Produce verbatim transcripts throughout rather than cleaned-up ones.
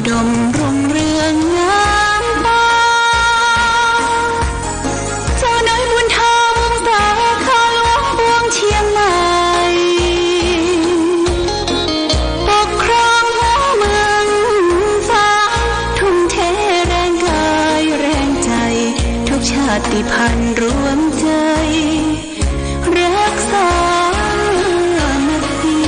ดมรุ่งเรืองงามตา เจ้าน้อยบุญธรรม สาขาหลวงปวงเชียงใหม่ ปกครองหัวเมืองฟ้า ทุ่มเทแรงกายแรงใจ ทุกชาติพันธุ์รวมใจ รักสามัคคี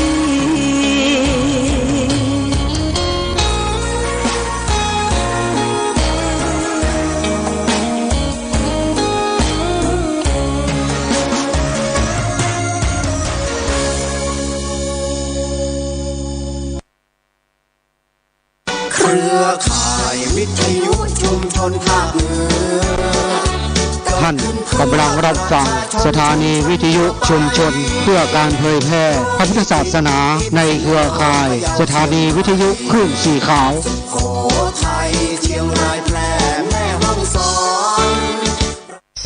เครือข่ายวิทยุชุมชนภาคเหนือ ท่านกำลังรับฟังสถานีวิทยุชุมชนเพื่อการเผยแพร่พระพุทธศาสนาในเครือข่ายสถานีวิทยุคลื่นสีขาว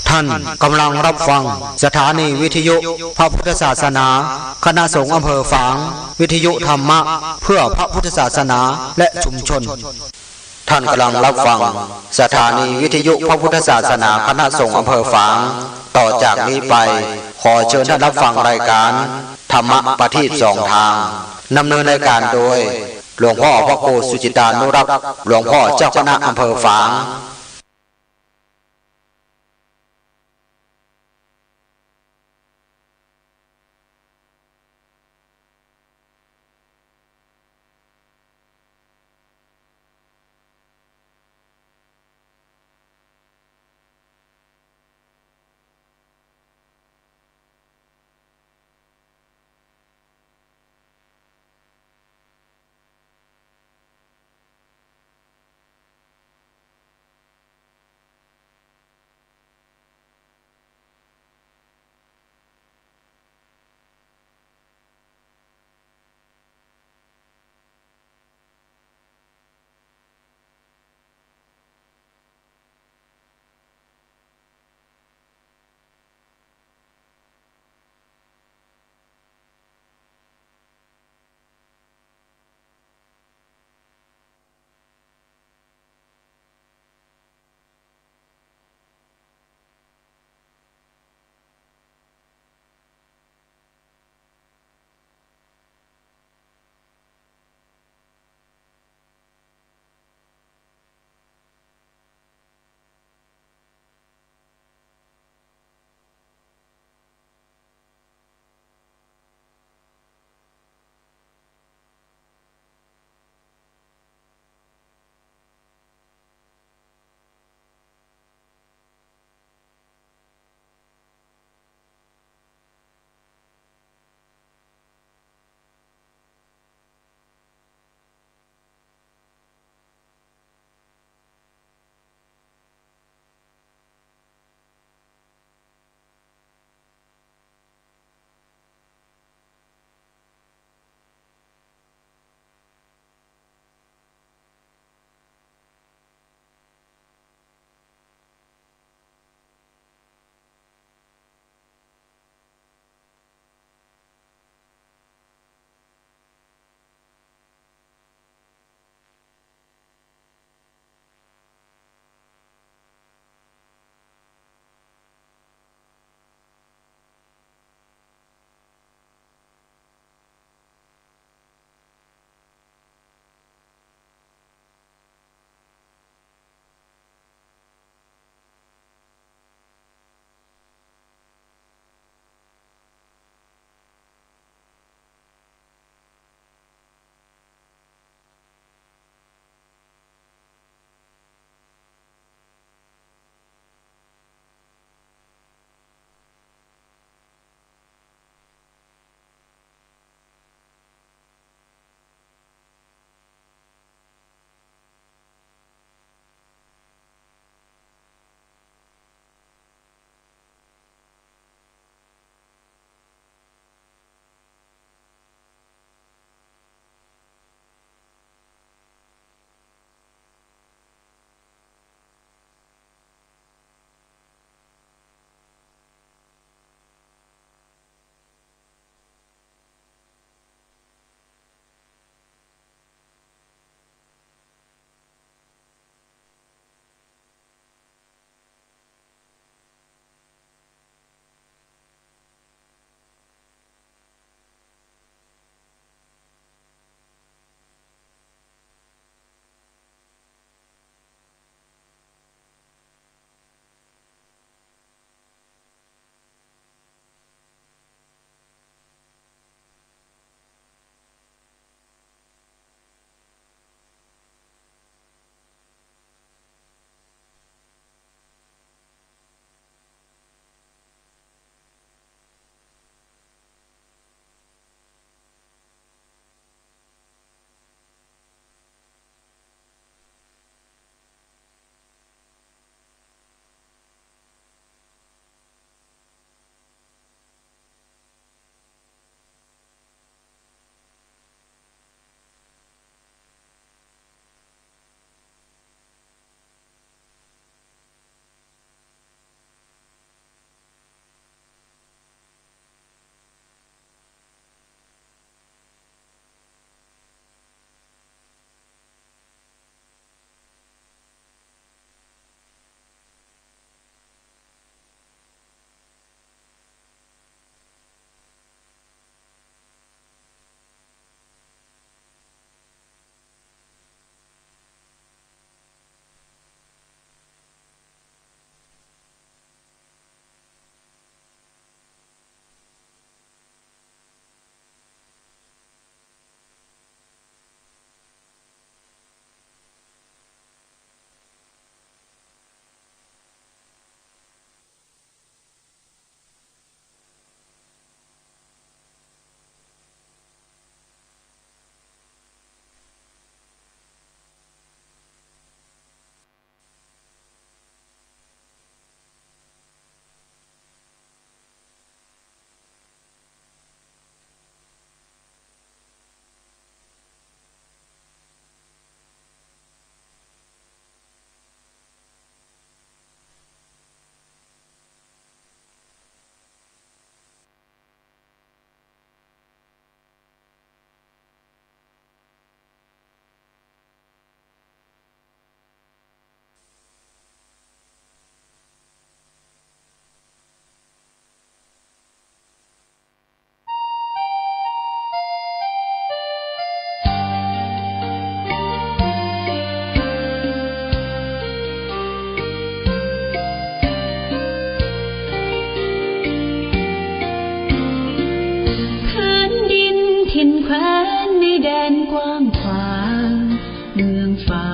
ท่านกำลังรับฟังสถานีวิทยุพระพุทธศาสนา คณะสงฆ์อำเภอฝาง วิทยุธรรมะเพื่อพระพุทธศาสนาและชุมชน ท่านกำลังรับฟังสถานีวิทยุพระพุทธศาสนา คณะสงฆ์อำเภอฝาง ต่อจากนี้ไป ขอเชิญท่านรับฟังรายการธรรมะประทีปสองทาง ดำเนินรายการโดย หลวงพ่อพระครูสุจิตานุรักษ์ หลวงพ่อเจ้าคณะอำเภอฝาง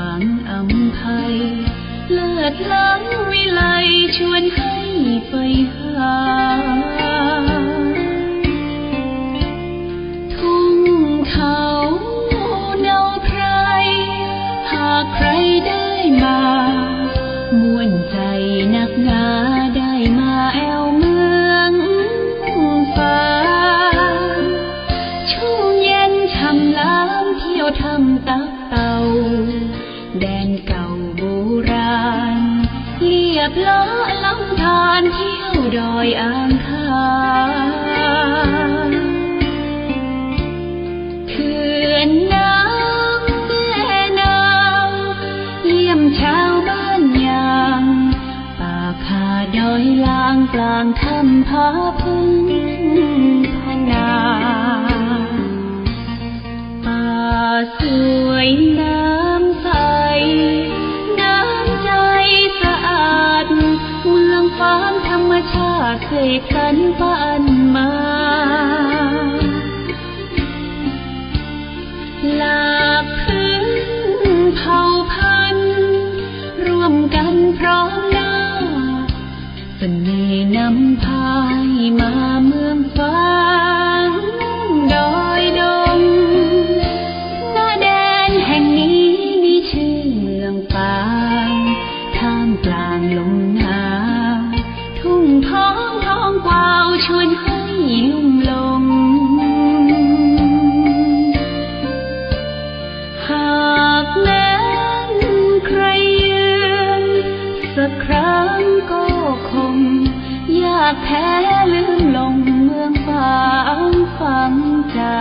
อัมไพ เลิศล้ำวิไลชวนให้ใฝ่หา ทุ่งเขาเนาไพร หากใครได้มา ม่วนใจ๋นักหนาได้มาแอ่วเมืองฟ้า ชุ่มเย็นช่ำล้ำเที่ยวถ้ำตั๊กเต่า แดนเก่าโบราณ เลียบเลาะลำธารเที่ยวดอยอ่างขาง เขื่อนน้ำแม่นาง เยี่ยมชาวบ้านยาง ป่าคาดอยลางกลางถ้ำผาพึ่งพนา ป่าสวยน้ำใส น้ำใจสะอาด เมืองฟ้างธรรมชาติเสกสรรปั้นมา หลากพื้นเผ่าพันธุ์ ร่วมกั๋นพร้อมหน้า เสน่ห์นำพาให้มาเมืองฟ้างดอยดง ณ แดนแห่งนี้มีชื่อเมืองฟ้าง ท่ามกลางลมหนาว ทุ่งท้องทองกวาวชวนให้ลุ่มหลง หากแม้นใครเยือนสักครั้งก็คง ยากแท้ลืมลงเมืองฟ้างฝังใจ๋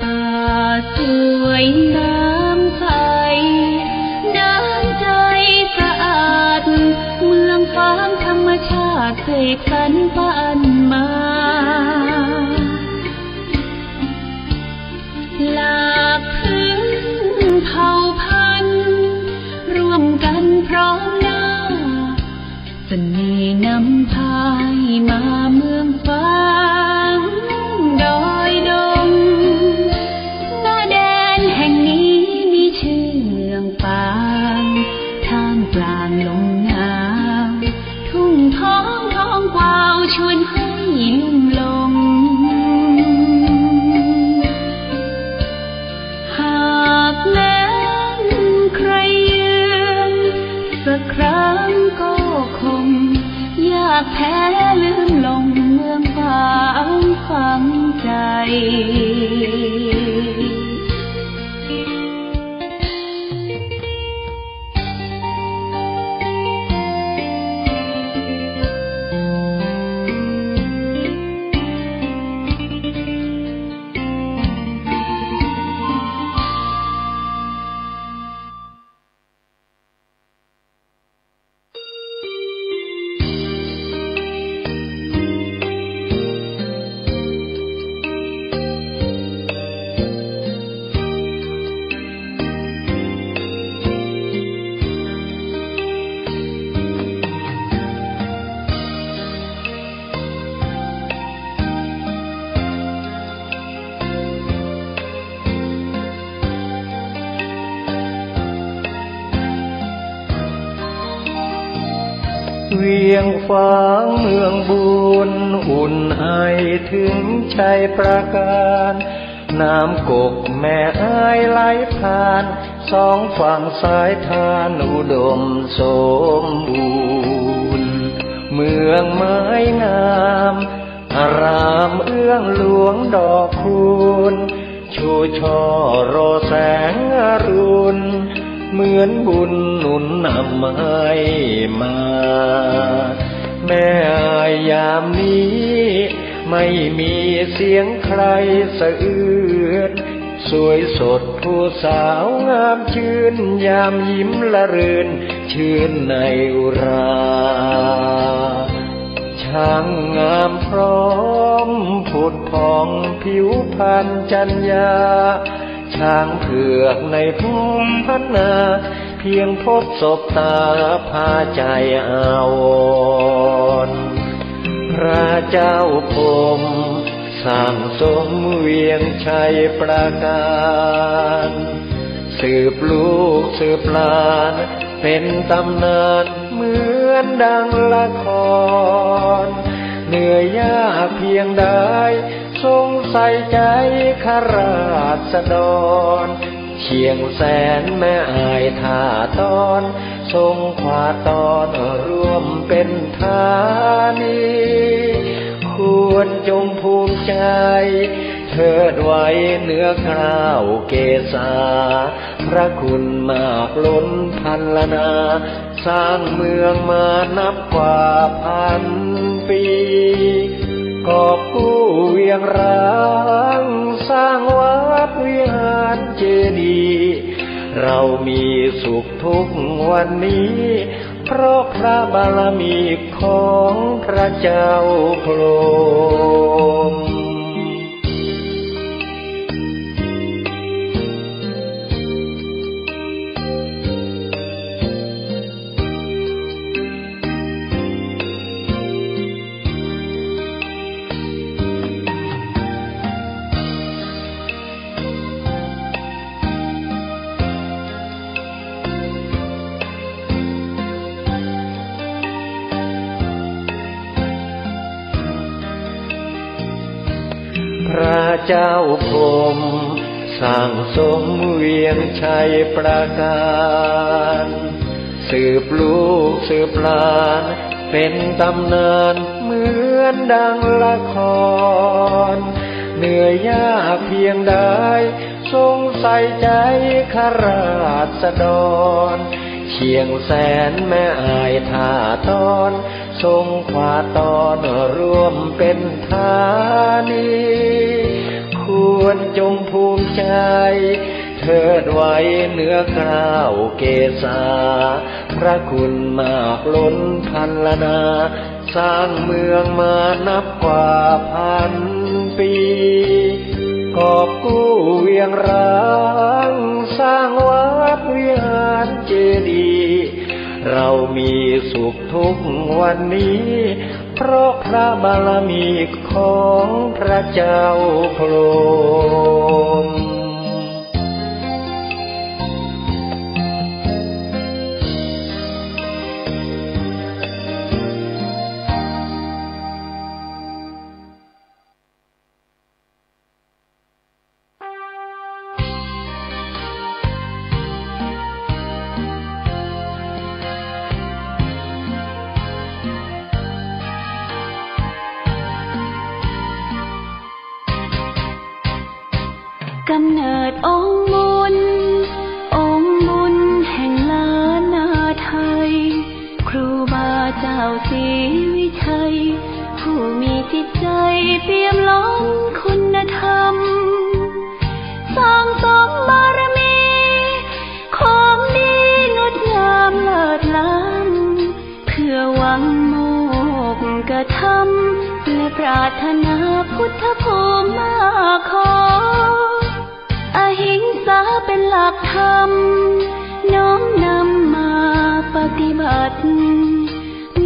ป่าสวยน้ำใส น้ำใจสะอาด เมืองฟ้างธรรมชาติเสกสรรปั้นมา หลากพื้นเผ่าพันธุ์ ร่วมกั๋นพร้อมหน้า เสน่ห์นำพาให้มาเมืองฟ้างดอยดง ณ แดนแห่งนี้มีชื่อเมืองฟ้าง ท่ามกลางลมหนาว ทุ่งท้องทองกวาวชวนให้ลุ่มหลง หากแม้นใครเยือนสักครั้งก็คง ยากแท้ลืมลงเมืองฟ้างฝังใจ๋ เวียงฟ้างเมืองบุญ อุ่นไอถึงชัยปราการ น้ำกกแม่อายไหลผ่าน สองฝั่งสายทานอุดมสมบูรณ์ เมืองไม้งาม อารามเอื้องหลวงดอกคูณ ชูช่อรอแสงอรุณ เหมือนบุญหนุนนำให้มา แม่อายยามนี้ ไม่มีเสียงใครสะอื้น สวยสดผู้สาวงามชื่น ยามยิ้มระรื่นชื่นในอุรา ช่างงามพร้อมผุดผ่องผิวพรรณจรรยา ช้างเผือกในภูมิพันนา เพียงพบสบตาพาใจอาวรณ์ พระเจ้าพรหมสั่งสมเวียงชัยประการ สืบลูกสืบหลานเป็นตำนานเหมือนดังละคร เหนือยากเพียงใดทรงใส่ใจข้าราษฎร เชียงแสนแม่อายท่าตอน ทรงคว้าตอนร่วมเป็นธานี ควรจงภูมิใจ เทิดไว้เหนือเกล้าเกษา พระคุณมากล้นพรรณนา สร้างเมืองมานับกว่าพันปี กอบกู้เวียงร้าง สร้างวัดวิหารเจดีย์ เรามีสุขทุกวันนี้ เพราะพระบารมีของพระเจ้าพรหม พระเจ้าพรหมสั่งสมเวียงชัยประการ สืบลูกสืบหลานเป็นตำนานเหมือนดังละคร เหนือยากเพียงใด ทรงใส่ใจข้าราษฎร เชียงแสนแม่อายท่าตอน ทรงคว้าตอนร่วมเป็นธานี ควรจงภูมิใจ เทิดไว้เหนือเกล้าเกษา พระคุณมากล้นพรรณนา สร้างเมืองมานับกว่าพันปี กอบกู้เวียงร้าง สร้างวัดวิหารเจดีย์ เรามีสุขทุกวันนี้ เพราะพระบารมีของพระเจ้าพรหม กำเนิดองค์บุญ องค์บุญแห่งล้านนาไทย ครูบาเจ้าศรีวิชัย ผู้มีจิตใจเปี่ยมล้นคุณธรรม สั่งสมบารมี ของดีงดงามเลิศล้ำ เพื่อหวังโมกขธรรม และปรารถนาพุทธภูมิมาขอ อหิงสาเป็นหลักธรรม น้อมนำมาปฏิบัติ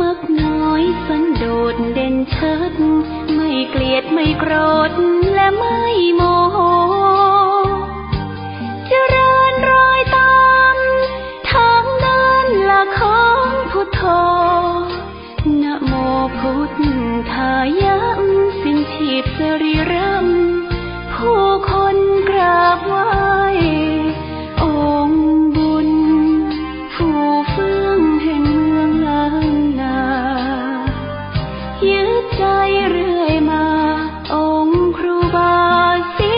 มักน้อยสันโดษเด่นชัด ไม่เกลียดไม่โกรธและไม่โมโห เจริญรอยตามทางเดินละของพุทโธ นะโมพุทธายะ สิ้นชีพสรีระ ผู้คนกราบไหว้ องค์บุญ ผู้เฟื่องแห่งเมืองล้านนา ยึดใจเรื่อยมา องค์ครูบาศรี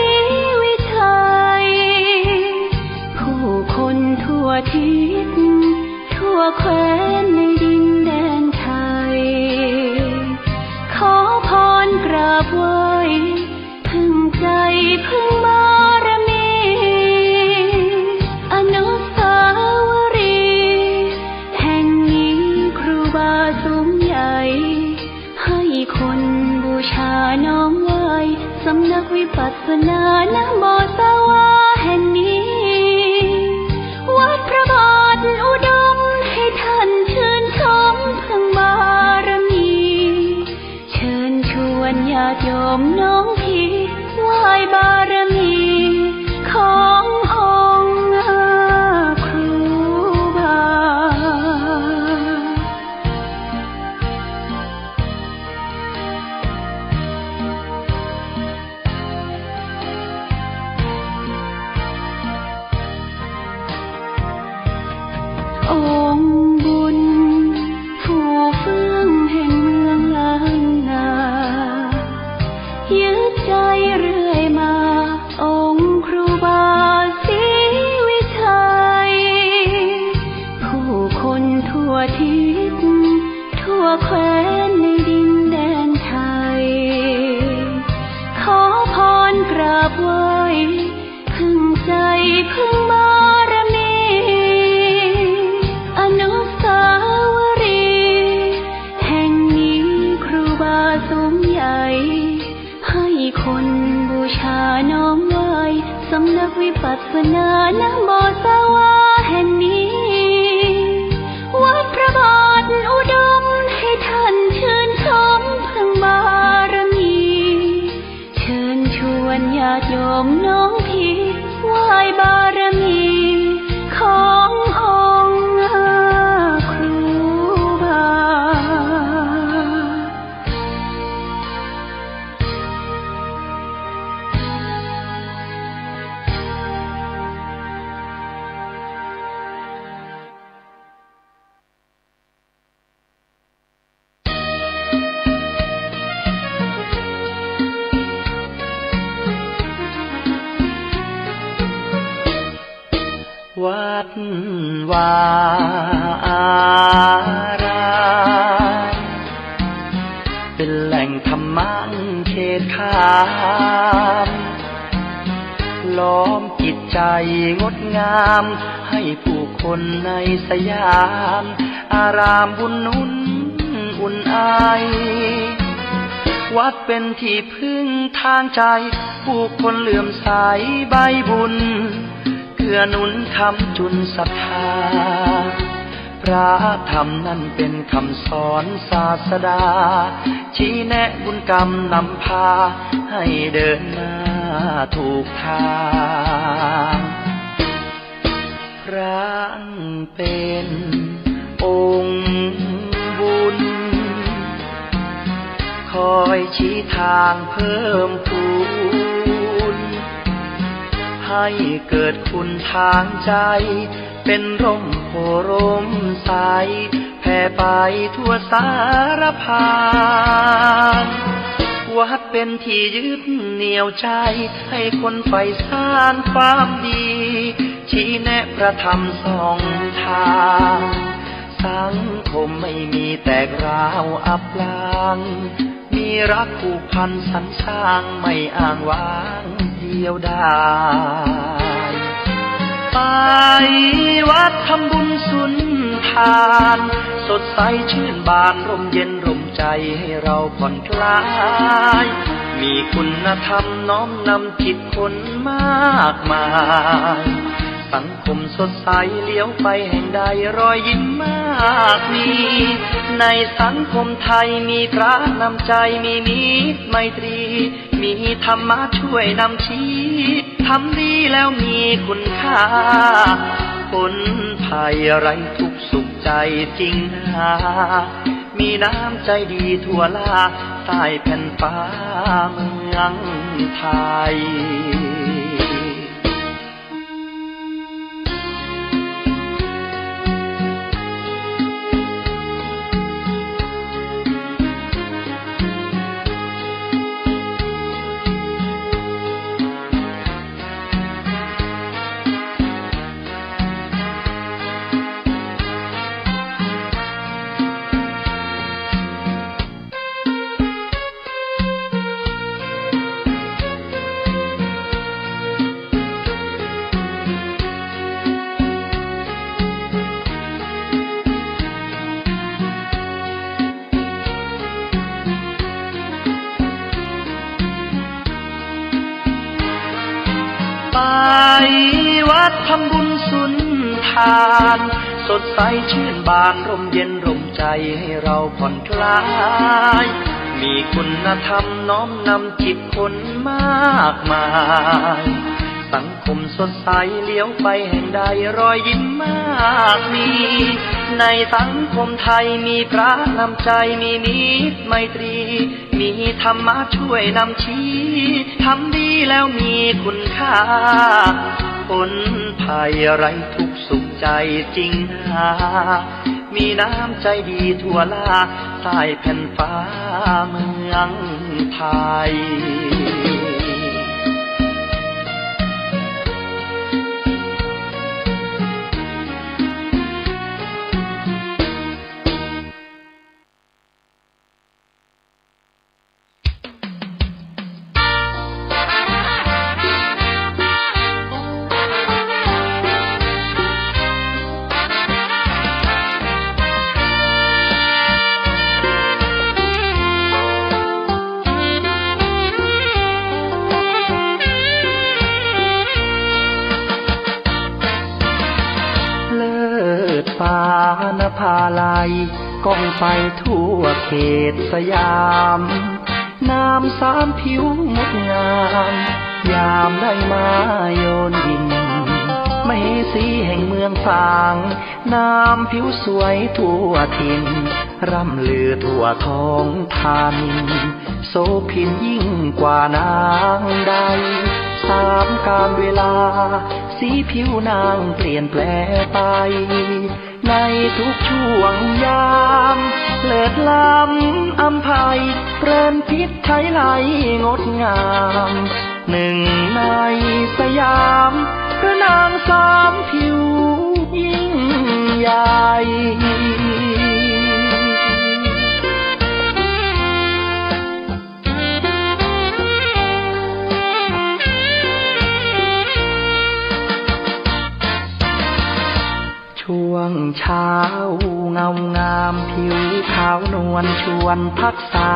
องค์บุญ ผู้เฟื่องแห่งเมืองล้านนา ยึดใจเรื่อยมา องค์ครูบาศรีวิชัย ผู้คนทั่วทิศ ทั่วแคว้นในดินแดนไทย ขอพรกราบไหว้ พึ่งใจพึ่งบารมี อนุสาวรีย์แห่งนี้ครูบาสูงใหญ่ ให้คนบูชาน้อมไหว้ สำนักวิปัสสนา ณ บ่อสาวาแห่งนี้ วัดพระบาทอุดม ให้ท่านชื่นชมพึ่งบารมี เชิญชวนญาติโยมน้อมพิธีไหว้บารมีขององค์ครูบา วัดวาอาราม เป็นแหล่งธรรมะเขตคาม ล้อมจิตใจงดงาม ให้ผู้คนในสยาม อารามบุญหนุนอุ่นไอ วัดเป็นที่พึ่งทางใจ ผู้คนเลื่อมใสใบ้บุญ เกื้อหนุนค้ำจุนศรัทธา พระธรรมนั้นเป็นคำสอนศาสดา ชี้แนะบุญกรรมนำพา ให้เดินหน้าถูกทาง พระเป็นองค์บุญ คอยชี้ทางเพิ่มพูน ให้เกิดคุณทางใจ เป็นร่มโพธิ์ร่มไทร แผ่ไปทั่วสารพาง วัดเป็นที่ยึดเหนี่ยวใจ ให้คนใฝ่สานความดี ชี้แนะพระธรรมส่องทาง สังคมไม่มีแตกร้าวอับปราง มีรักผูกพันสรรสร้าง ไม่อ้างว้างเดียวดาย ไปวัดทำบุญสุนทาน สดใสชื่นบาน ร่มเย็นร่มใจ ให้เราผ่อนคลาย มีคุณธรรมน้อมนำจิตคนมากมาย สังคมสดใส เหลียวไปแห่งใดรอยยิ้มมากมี ในสังคมไทยมีพระนำใจ มีมิตรไมตรี มีธรรมะช่วยนำชี้ ทำดีแล้วมีคุณค่า คนภัยไร้ทุกข์สุขใจจริงนา มีน้ำใจดีทั่วลา ใต้แผ่นฟ้าเมืองไทย ไปวัดทำบุญสุนทาน สดใสชื่นบาน ร่มเย็นร่มใจ ให้เราผ่อนคลาย มีคุณธรรมน้อมนำจิตคนมากมาย สังคมสดใส เหลียวไปแห่งใดรอยยิ้มมากมี ในสังคมไทยมีพระนำใจ มีมิตรไมตรี มีธรรมะช่วยนำชี้ ทำดี แล้วมีคุณค่า พ้นภัยไร้ทุกข์สุขใจจริงนา มีน้ำใจดีทั่วล่า ใต้แผ่นฟ้าเมืองไทย เลิศฟ้านภาลัย ก้องไปทั่วเขตสยาม นามสามผิวงดงาม ยามได้มาโยนยิน มเหสีแห่งเมืองฝาง นามผิวสวยทั่วถิ่น ร่ำลือทั่วท้องธานินทร์ โสภินยิ่งกว่านางใด สามกาลเวลา สีผิวนางเปลี่ยนแปลไป ในทุกช่วงยาม เลิศล้ำอำไพ เพลินพิษไถไลงดงาม หนึ่งในสยาม พระนางสามผิวยิ่งใหญ่ ช่วงเช้าเงางาม ผิวขาวนวลชวนพักษา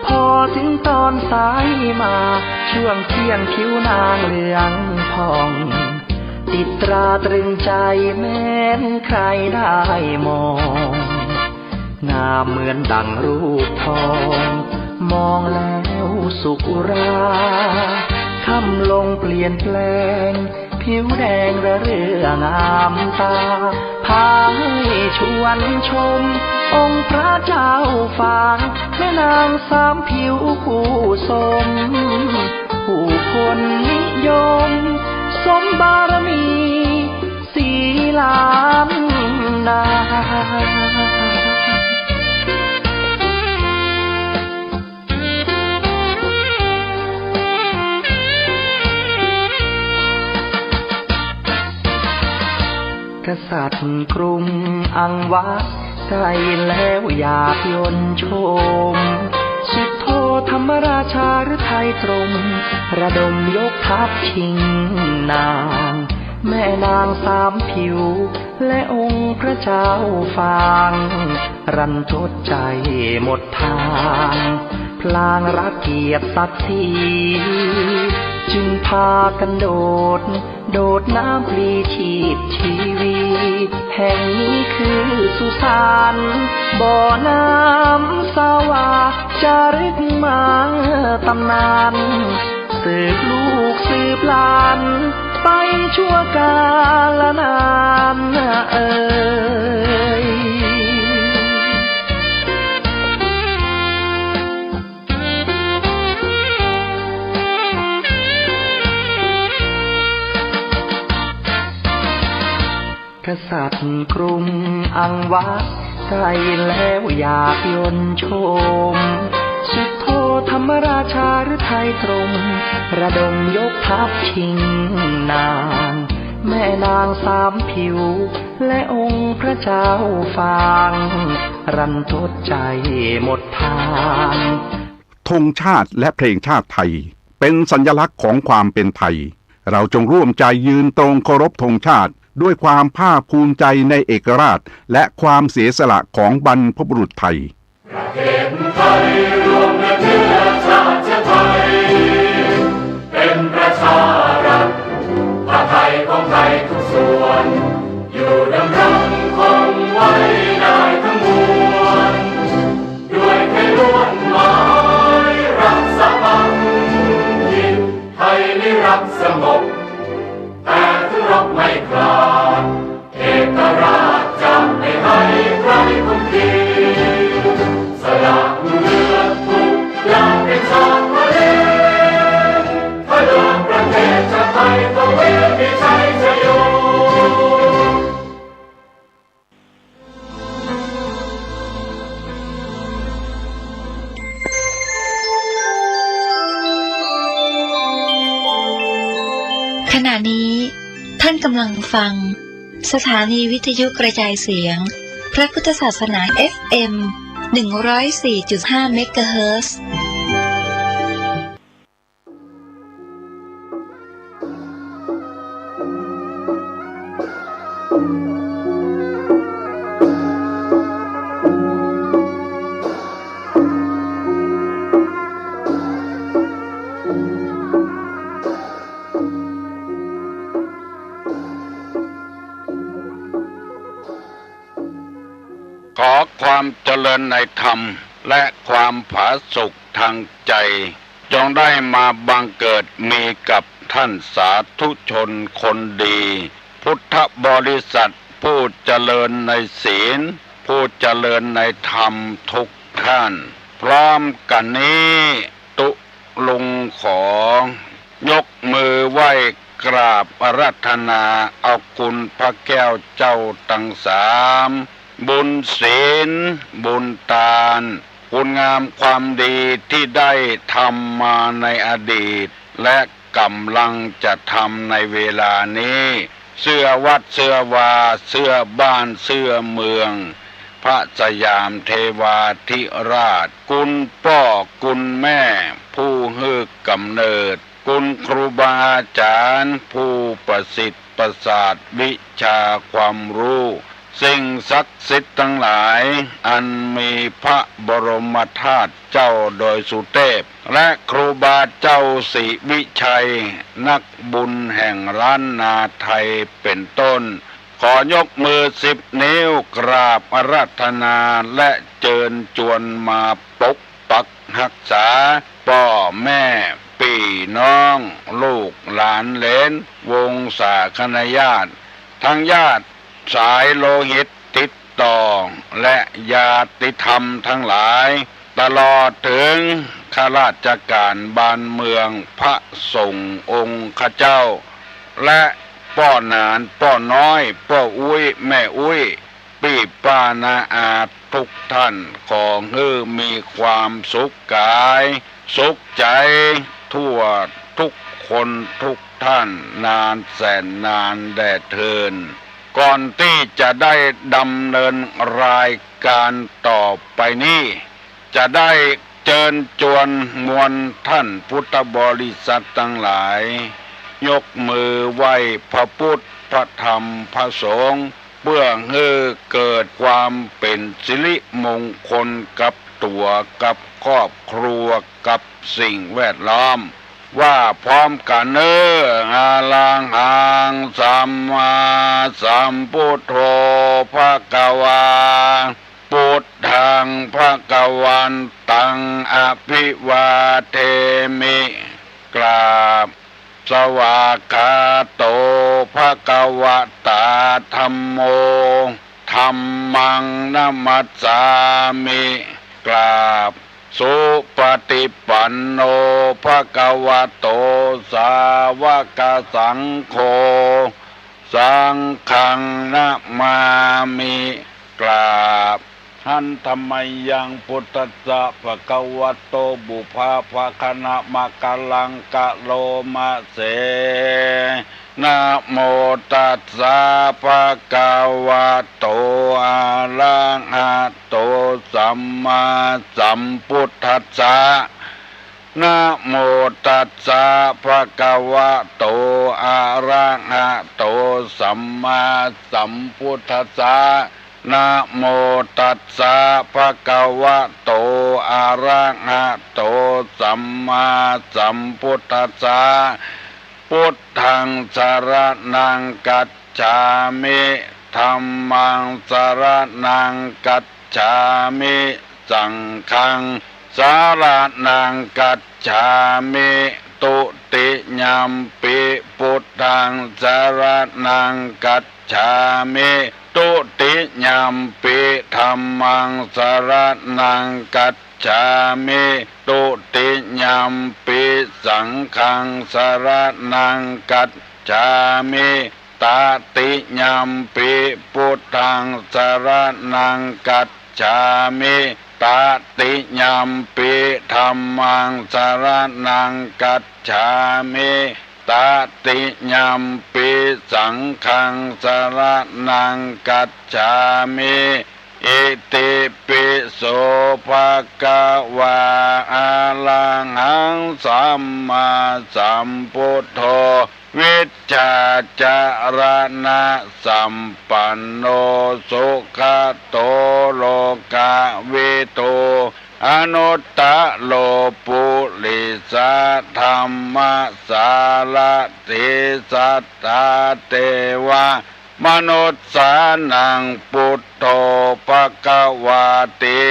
พอถึงตอนสายมา ช่วงเที่ยงผิวนางเหลืองผ่อง ติดตราตรึงใจแม้นใครได้มอง งามเหมือนดั่งรูปทอง มองแล้วสุขอุรา ค่ำลงเปลี่ยนแปลง ผิวแดงระเรื่องามตา พาให้ชวนชม องค์พระเจ้าฝาง แม่นางสามผิวผู้สม ผู้คนนิยม สมบารมี สีล้านนา กษัตริย์กรุงอังวะ ใกล้แล้วอยากยนต์ชม สุโธธรรมราชาฤทัยตรง ระดมยกทัพชิงนาง แม่นางสามผิว และองค์พระเจ้าฝาง รันทดใจหมดทาง พลางรักเกียรติศักดิ์ศรี จึงพากันโดด โดดน้ำปลิดชีพชีวี แห่งนี้คือสุสาน บ่อน้ำสวา จารึกมาตำนาน สืบลูกสืบหลาน ไปชั่วกาลนานเอ่ย กษัตริย์กรุงอังวะ ใกล้แล้วอยากยนต์ชม สุโธธรรมราชาฤทัยตรง ระดมยกทัพชิงนาง แม่นางสามผิว และองค์พระเจ้าฝาง รันทดใจหมดทาง ธงชาติและเพลงชาติไทย เป็นสัญลักษณ์ของความเป็นไทย เราจงร่วมใจยืนตรงเคารพธงชาติ ด้วยความภาคภูมิใจในเอกราช และความเสียสละของบรรพบุรุษไทย ประเทศไทยรวมและเนื้อชาติไทย เป็นประชารัฐ ผ้าไทยของไทยทุกส่วน อยู่ดำรงคงไว้ได้ทั้งมวล ด้วยไทยล้วนหมายรักสามัคคี ไทยนิรักสงบ แต่ถึงรบไม่ขาด เอกราชจะไม่ให้ใครคุมขีด สละเลือดทุกอย่างเป็นชาติทะเล อันนี้ท่านกำลังฟังสถานีวิทยุกระจายเสียงพระพุทธศาสนา เอฟเอ็ม หนึ่งร้อยสี่จุดห้า เมกะเฮิรตซ์ ขอความเจริญในธรรมและความผาสุกทางใจ จงได้มาบังเกิดมีกับท่านสาธุชนคนดี พุทธบริษัทผู้เจริญในศีล ผู้เจริญในธรรมทุกท่าน พร้อมกันนี้ ตุ๊ลุงขอยกมือไหว้กราบอาราธนาเอาคุณพระแก้วเจ้าตังสาม บุญศีล บุญตาน คุณงามความดีที่ได้ทำมาในอดีต และก๋ำลังจะทำในเวลานี้ เสื้อวัดเสื้อวา เสื้อบ้านเสื้อเมือง พระสยามเทวาธิราช คุณป้อคุณแม่ผู้หื้อกำเนิด คุณครูบาอาจ๋ารย์ผู้ประสิทธิ์ประสาทวิชาความฮู้ สิ่งศักดิ์สิทธิ์ตังหลาย อันมีพระบรมธาตุเจ้าดอยสุเทพ และครูบาเจ้าศรีวิชัย นักบุญแห่งล้านนาไทยเป็นต้น ขอยกมือสิบนิ้วกราบอาราธนาและเจิญจวนมาปกปักฮักษา ป้อแม่ปี้น้อง ลูกหลานเหลน วงศาคณาญาติ ทั้งญาติสายโลหิตติดต่อ และญาติธรรมทั้งหลาย ตลอดเถิงข้าราชก๋านบ้านเมือง พระสงฆ์องค์ข้าเจ้า และป้อหนาน ป้อน้อย ป้ออุ๊ย แม่อุ๊ย ปี้ป้าน้าอาทุกท่าน ขอหื้อมีความสุขก๋าย สุขใจ๋ ทั่วทุกคนทุกท่าน นานแสนนานแด่เทิน ก่อนตี้จะได้ดำเนินรายก๋านต่อไปนี้ จะได้เจิญจวนมวลท่านพุทธบริษัทตังหลาย ยกมือไหว้พระพุทธ พระธรรม พระสงฆ์ เปื้อหื้อเกิดความเป๋นสิริมงคลกับตั๋ว กับครอบครัว กับสิ่งแวดล้อม ว่าพร้อมกั๋นเน่อ อะระหังสัมมาสัมพุทโธภะคะวา พุทธังภะคะวันตังอะภิวาเทมิ กราบ สวากขาโตภะคะวะตาธัมโม ธัมมังนะมัสสามิ กราบ สุปฏิปันโนภะคะวะโต สาวกสังโฆ สังฆังนะมามิ กราบ หันธะมะยัง พุทธัสสะ ภะคะวะโต ปุพพะภะคะนะมะกะลัง กะโรมะเส นะโมตัสสะ ภะคะวะโต อะระหะโต สัมมาสัมพุทธัสสะ นะโมตัสสะ ภะคะวะโต อะระหะโต สัมมาสัมพุทธัสสะ นะโมตัสสะ ภะคะวะโต อะระหะโต สัมมาสัมพุทธัสสะ พุทธังสะระณังกัจฉามิ ธัมมังสะระณังกัจฉามิ สังฆังสะระณังกัจฉามิ ทุติยัมปิ พุทธังสะระณังกัจฉามิ ทุติยัมปิ ธัมมังสะระณังกัจฉามิ ทุติยัมปิ สังฆังสะระณังกัจฉามิ ตติยัมปิ พุทธังสะระณังกัจฉามิ ตติยัมปิ ธัมมังสะระณังกัจฉามิ ตติยัมปิสังฆังสรณังคัจฉามิ อิติปิโสภะคะวา อะระหังสัมมาสัมพุทโธ วิชชาจรณะสัมปันโน สุขะโตโลกะวิทู อนุตตะโรปุริสะธัมมะสารถิ สัตถาเตวะมนุสสานัง พุทโธภะคะวาติ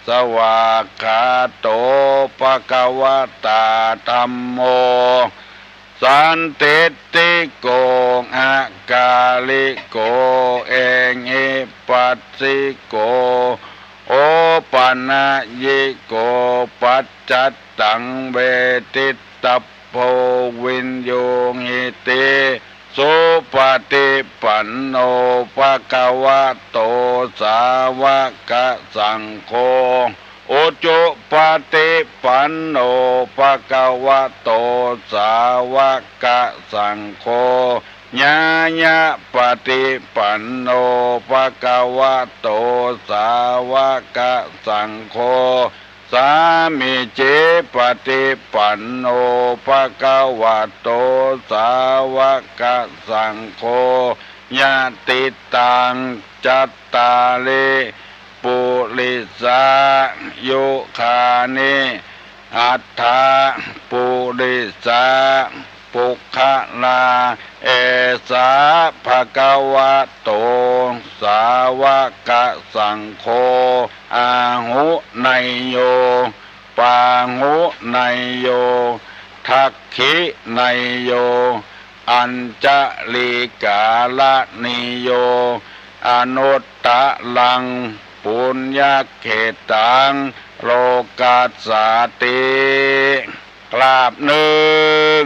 สวากขาโตภะคะวะตา ธัมโม สันทิฏฐิโก อะกาลิโก เอหิปัสสิโก โอปะนะยิโก ปัจจัตตัง เวทิตตัพโพ วิญญูหิติ สุปะฏิปันโน ภะคะวะโต สาวะกะสังโฆ อุจุปะฏิปันโน ภะคะวะโต สาวะกะสังโฆ ญาญะปะฏิปันโน ภะคะวะโต สาวะกะสังโฆ สามีจิปะฏิปันโน ภะคะวะโต สาวะกะสังโฆ ยะติตัง จัตตาริ ปุริสายุคานิ อัตถะ ปุริสา ปุคคลา เอสา ภะคะวะโต สาวะกะสังโฆ อาหุเนยโย ปาหุเนยโย ทักขิเนยโย อัญชลีกาละนิโย อนุตตะรัง ปุญญะเขตัง โลกัสสาติ กราบนึ่ง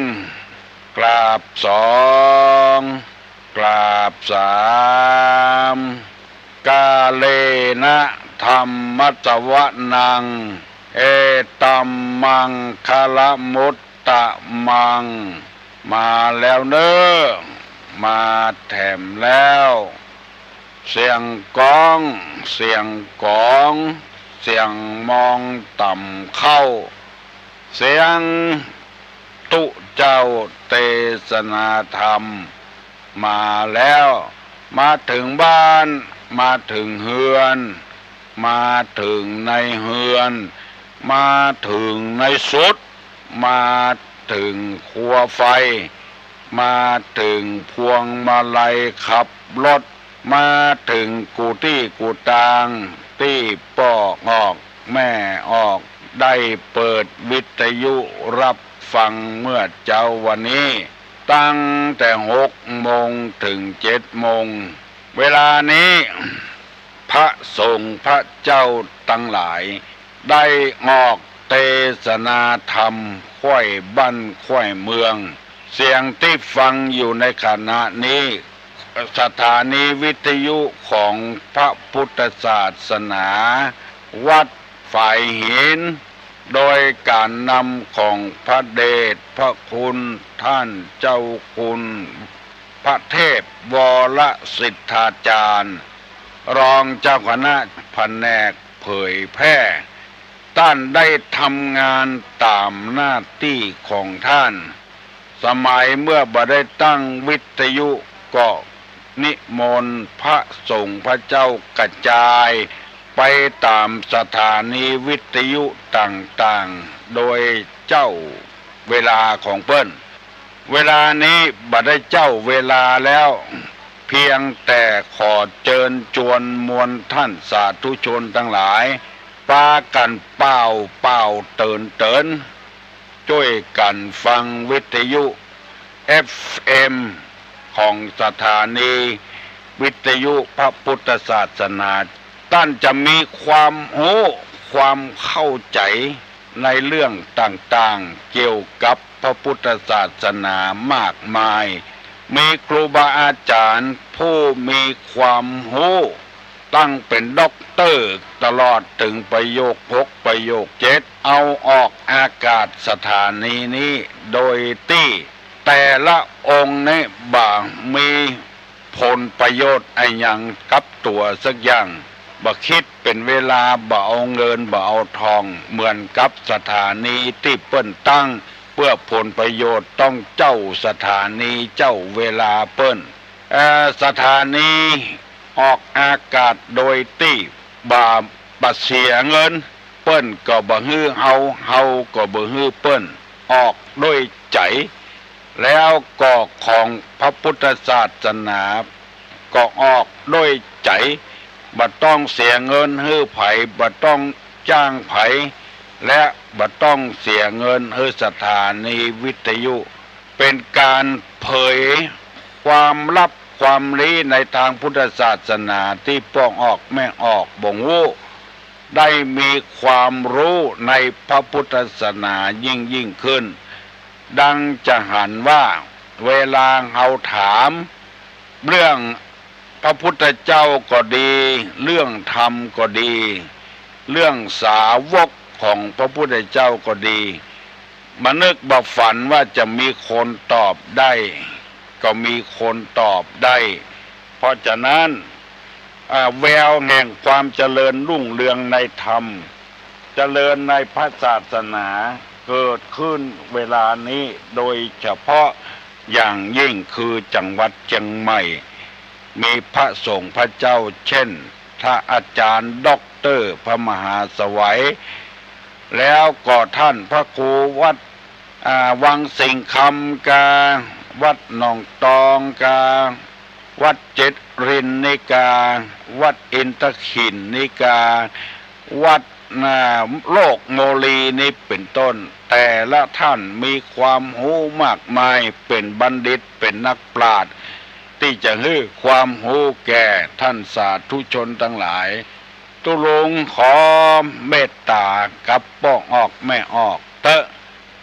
กราบสอง กราบสาม กาเลนะธัมมัสสวนัง เอตัมมังคะละมุตตะมัง มาแล้วเน่อ มาแถมแล้ว เสียงก๊อง เสียงก๋อง เสียงมองต่ำเข้า เสียงตุ๊เจ้าเตสนาธรรม มาแล้ว มาเถิงบ้าน มาเถิงเฮือน มาเถิงในเฮือน มาเถิงในสุด มาเถิงครัวไฟ มาเถิงพวงมาลัยขับรถ มาเถิงกู้ตี้กู้ตาง ตี้ป้อออกแม่ออก ได้เปิดวิทยุรับฟังเมื่อเจ๊าวันนี้ ตั้งแต่หกโมงเถิงเจ็ดโมง เวลานี้ พระสงฆ์พระเจ้าตังหลาย ได้ออกเตสนาธรรมไขว้บ้านไขว้เมือง เสียงตี้ฟังอยู่ในขณะนี้ สถานีวิทยุของพระพุทธศาสนา วัดฝายหิน โดยก๋านนำของพระเดชพระคุณท่านเจ้าคุณพระเทพวรสิทธาจารย์ รองเจ้าคณะแผนกเผยแพร่ ต้านได้ทำงานต๋ามหน้าตี้ของต้าน สมัยเมื่อบ่ได้ตั้งวิทยุก็นิมนต์พระสงฆ์พระเจ้ากระจายไปต๋ามสถานีวิทยุต่างๆ โดยเจ้าเวลาของเปิ้น เวลานี้บ่ได้เจ้าเวลาแล้ว เพียงแต่ขอเจิญจวนมวลต้านสาธุชนตังหลาย ปากั๋นเป่าเป่าเติ๋นเติ๋น จ้วยกั๋นฟังวิทยุ เอฟเอ็ม ของสถานีวิทยุพระพุทธศาสนา ต้านจะมีความฮู้ ความเข้าใจ๋ในเรื่องต่างๆ เกี่ยวกับพระพุทธศาสนามากมาย มีครูบาอาจ๋ารย์ผู้มีความฮู้ ตั้งเป๋นด็อกเตอร์ตลอดเถิงประโยคหก ประโยคเจ็ด เอาออกอากาศสถานีนี้ โดยตี้ แต่ละองค์นี้บ่มีผลประโยชน์อะหยังกับตั๋วสักอย่าง บ่คิดเป๋นเวลา บ่เอาเงิน บ่เอาทอง เหมือนกับสถานีตี้เปิ้นตั้งเปื้อผลประโยชน์ต้องเจ้าสถานี เจ้าเวลาเปิ้น เอ่อ สถานีออกอากาศโดยตี้บ่ บ่เสียเงิน เปิ้นก็บ่หื้อเฮา เฮาก็บ่หื้อเปิ้น ออกด้วยใจ๋ แล้วก็ของพระพุทธศาสนาก็ออกด้วยใจ๋ บ่ต้องเสียเงินหื้อใผ บ่ต้องจ้างใผ และบ่ต้องเสียเงินหื้อสถานีวิทยุ เป๋นก๋านเผยความลับความลี้ในตางพุทธศาสนาตี้ป้อออกแม่ออกบ่ฮู้ ได้มีความฮู้ในพระพุทธศาสนายิ่งๆ ขึ้น ดังจะหันว่าเวลาเฮาถามเรื่องพระพุทธเจ้าก็ดี เรื่องธรรมก็ดี เรื่องสาวกของพระพุทธเจ้าก็ดี บ่นึกบ่ฝันว่าจะมีคนตอบได้ ก็มีคนตอบได้ เพราะฉะนั้น อ่า แววแห่งความเจริญรุ่งเรืองในธรรม เจริญในพระศาสนา เกิดขึ้นเวลานี้ โดยเฉพาะอย่างยิ่งคือจังหวัดเจียงใหม่ มีพระสงฆ์พระเจ้า เช่น พระอาจารย์ด็อกเตอร์พระมหาสวัย แล้วก็ท่านพระครูวัด อ่า วังสิงห์คำกา วัดหนองตองกา วัดเจ็ดรินทร์นิกา วัดอินทขิลนิกา วัด อ่า โลกโมลีนี้เป๋นต้น แต่ละท่านมีความฮู้มากมาย เป๋นบัณฑิต เป๋นนักปราชญ์ ตี้จะหื้อความฮู้แก่ท่านสาธุชนตังหลาย ตุ๊ลุงขอเมตต๋ากับป้อออกแม่ออกเต๊อะ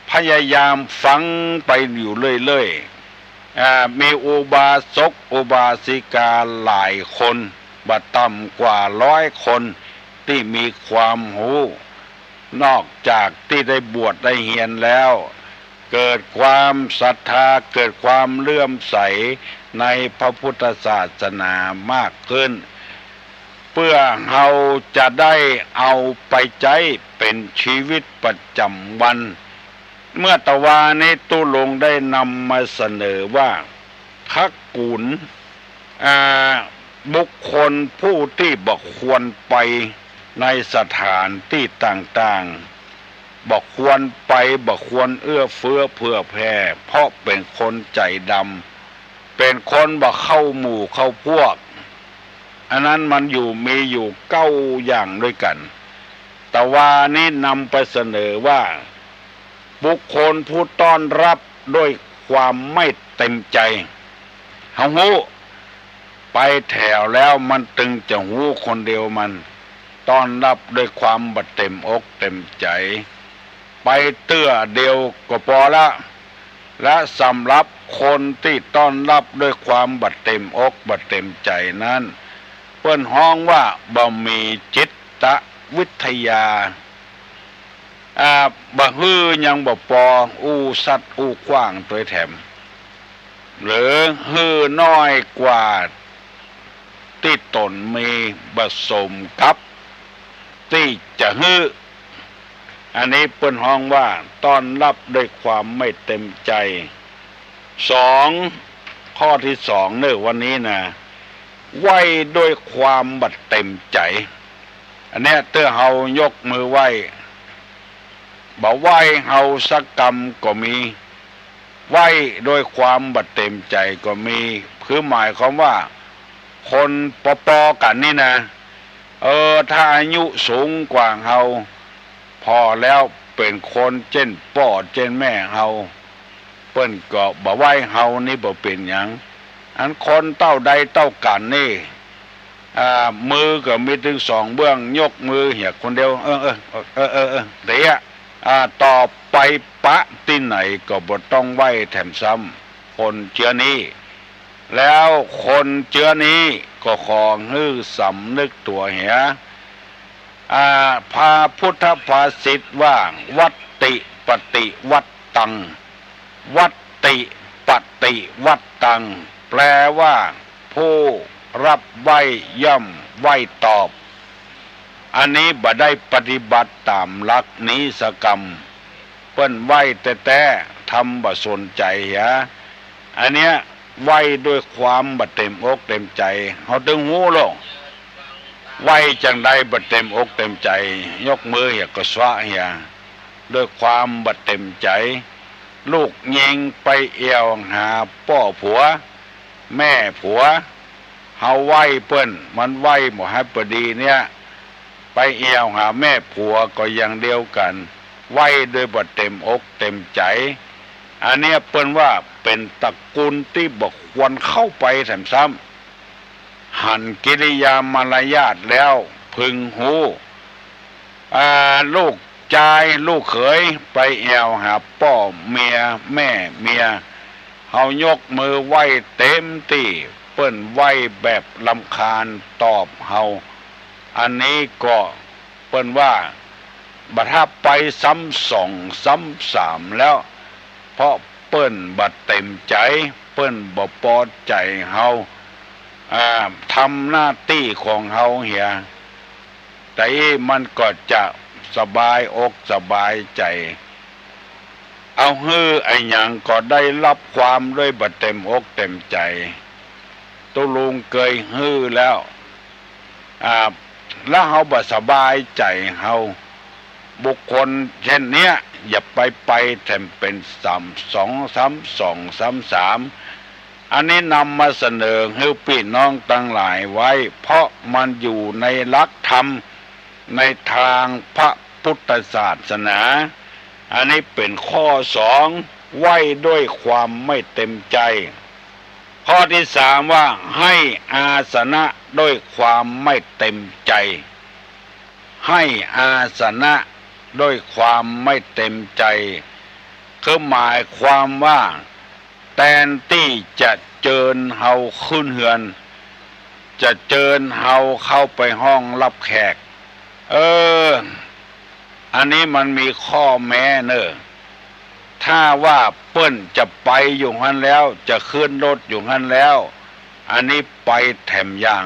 พยายามฟังไปอยู่เรื่อยๆ อ่า มีอุบาสกอุบาสิกาหลายคน บ่ต่ำกว่าร้อยคน ตี้มีความฮู้ นอกจากตี้ได้บวชได้เฮียนแล้ว เกิดความศรัทธา เกิดความเลื่อมใสในพระพุทธศาสนามากขึ้น เปื้อเฮาจะได้เอาไปใจ๊เป๋นชีวิตประจ๋ำวัน เมื่อตะวานี้ตุ๊ลุงได้นำมาเสนอว่า คักกู๋น อ่า บุคคลผู้ตี้บ่ควรไปในสถานตี้ต่างๆ บ่ควรไป บ่ควรเอื้อเฟื้อเผื่อแผ่ เพราะเป๋นคนใจ๋ดำ เป๋นคนบ่เข้าหมู่เข้าพวก อันนั้นมันอยู่ มีอยู่เก้าอย่างด้วยกั๋น ตะวานี้นำไปเสนอว่า บุคคลผู้ต้อนรับด้วยความไม่เต็มใจ๋ เฮาฮู้ ไปแถวแล้วมันตึงจะฮู้คนเดียวมัน ต้อนรับด้วยความบ่เต็มอกเต็มใจ๋ ไปเตื้อเดียวก็ปอละ และสำหรับคนตี้ต้อนรับด้วยความบ่เต็มอกบ่เต็มใจ๋นั้น เปิ้นฮ้องว่าบ่มีจิตวิทยา อ่า บ่หื้อยังบ่ปอ อู้สัดอู้ขว้างตวยแถม หรือหื้อน้อยกว่าตี้ต๋นมี บ่สมกับตี้จะหื้อ อันนี้เปิ้นฮ้องว่าต้อนรับด้วยความไม่เต็มใจ๋ สอง ข้อตี้สองเน่อวันนี้นะ ไหว้ด้วยความบ่เต็มใจ๋ อันเนี้ยเตื้อเฮายกมือไหว้ บ่ไหว้เฮาสักกำก็มี ไหว้ด้วยความบ่เต็มใจ๋ก็มี คือหมายความว่า คนปอๆ กั๋นนี่นะ เออ ถ้าอายุสูงกว่าเฮา ผ่อแล้วเป๋นคนเจ้นป้อเจ้นแม่เฮา เปิ้นก็บ่ไหว้เฮานี่บ่เป๋นหยัง อันคนเต้าใดเต้ากั๋นนี่ อ่า มือก็มีตึงสองเบื้อง ยกมือเหียคนเดียว เออ เออ เออ เออ เออ เดี๋ยว อ่า ต่อไปปะตี้ไหนก็บ่ต้องไหว้แถมซ้ำ คนเจื้อนี้ แล้วคนเจื้อนี้ก็ขอหื้อสำนึกตั๋วเหีย อ่า พระพุทธภาษิตว่า วัตติปฏิวัตตัง วัตติ ปฏิวัตตัง แปลว่า ผู้รับไหว้ย่อมไหว้ตอบ อันนี้บ่ได้ปฏิบัติต๋ามหลักนิสกรรม เปิ้นไหว้แต๊ๆ ทำบ่สนใจ๋เหีย อันเนี้ยไหว้ด้วยความบ่เต็มอกเต็มใจ๋ เฮาตึงฮู้โลก ไหว้จังใดบ่เต็มอกเต็มใจ๋ ยกมือเหียก็ซะเหีย ด้วยความบ่เต็มใจ๋ ลูกญิงไปแอ่วหาป้อผัว แม่ผัว เฮาไหว้เปิ้น มันไหว้บ่ฮัดปอดีเนี่ย ไปแอ่วหาแม่ผัวก็อย่างเดียวกั๋น ไหว้โดยบ่เต็มอกเต็มใจ๋ อันเนี้ยเปิ้นว่าเป๋นตระกูลตี้บ่ควรเข้าไปแถมซ้ำ หันกิริยามารยาทแล้วพึงฮู้ อ่า ลูกจายลูกเขยไปแอ่วหาป้อเมียแม่เมีย เฮายกมือไหว้เต็มตี้ เปิ้นไหว้แบบรำคาญตอบเฮา อันนี้ก็เปิ้นว่าบ่ถ้าไปซ้ำสองซ้ำสามแล้ว เพราะเปิ้นบ่เต็มใจ๋ เปิ้นบ่ปอใจ๋เฮา อ่า ทำหน้าตี้ของเฮาเหีย แต่อี้มันก็จะสบายอกสบายใจ๋ เอาหื้ออะหยังก็ได้รับความด้วยบ่เต็มอกเต็มใจ๋ ตุ๊ลุงเกยหื้อแล้ว อ่า แล้วเฮาบ่สบายใจ๋เฮา บุคคลเช่นเนี้ย อย่าไปไปแถมเป๋นซ้ำสองซ้ำสองซ้ำสาม อันนี้นำมาเสนอหื้อปี้น้องตังหลายไว้ เพราะมันอยู่ในหลักธรรม ในตางพระพุทธศาสนา อันนี้เป๋นข้อสอง ไหว้ด้วยความไม่เต็มใจ๋ ข้อตี้สามว่า ให้อาสนะด้วยความไม่เต็มใจ๋ ให้อาสนะด้วยความไม่เต็มใจ๋ คือหมายความว่า แตนตี้จะเจิญเฮาขึ้นเฮือน จะเจิญเฮาเข้าไปห้องฮับแขก เออ อันนี้มันมีข้อแม้เน่อ ถ้าว่าเปิ้นจะไปอยู่หั้นแล้ว จะขึ้นรถอยู่หั้นแล้ว อันนี้ไปแถมอย่าง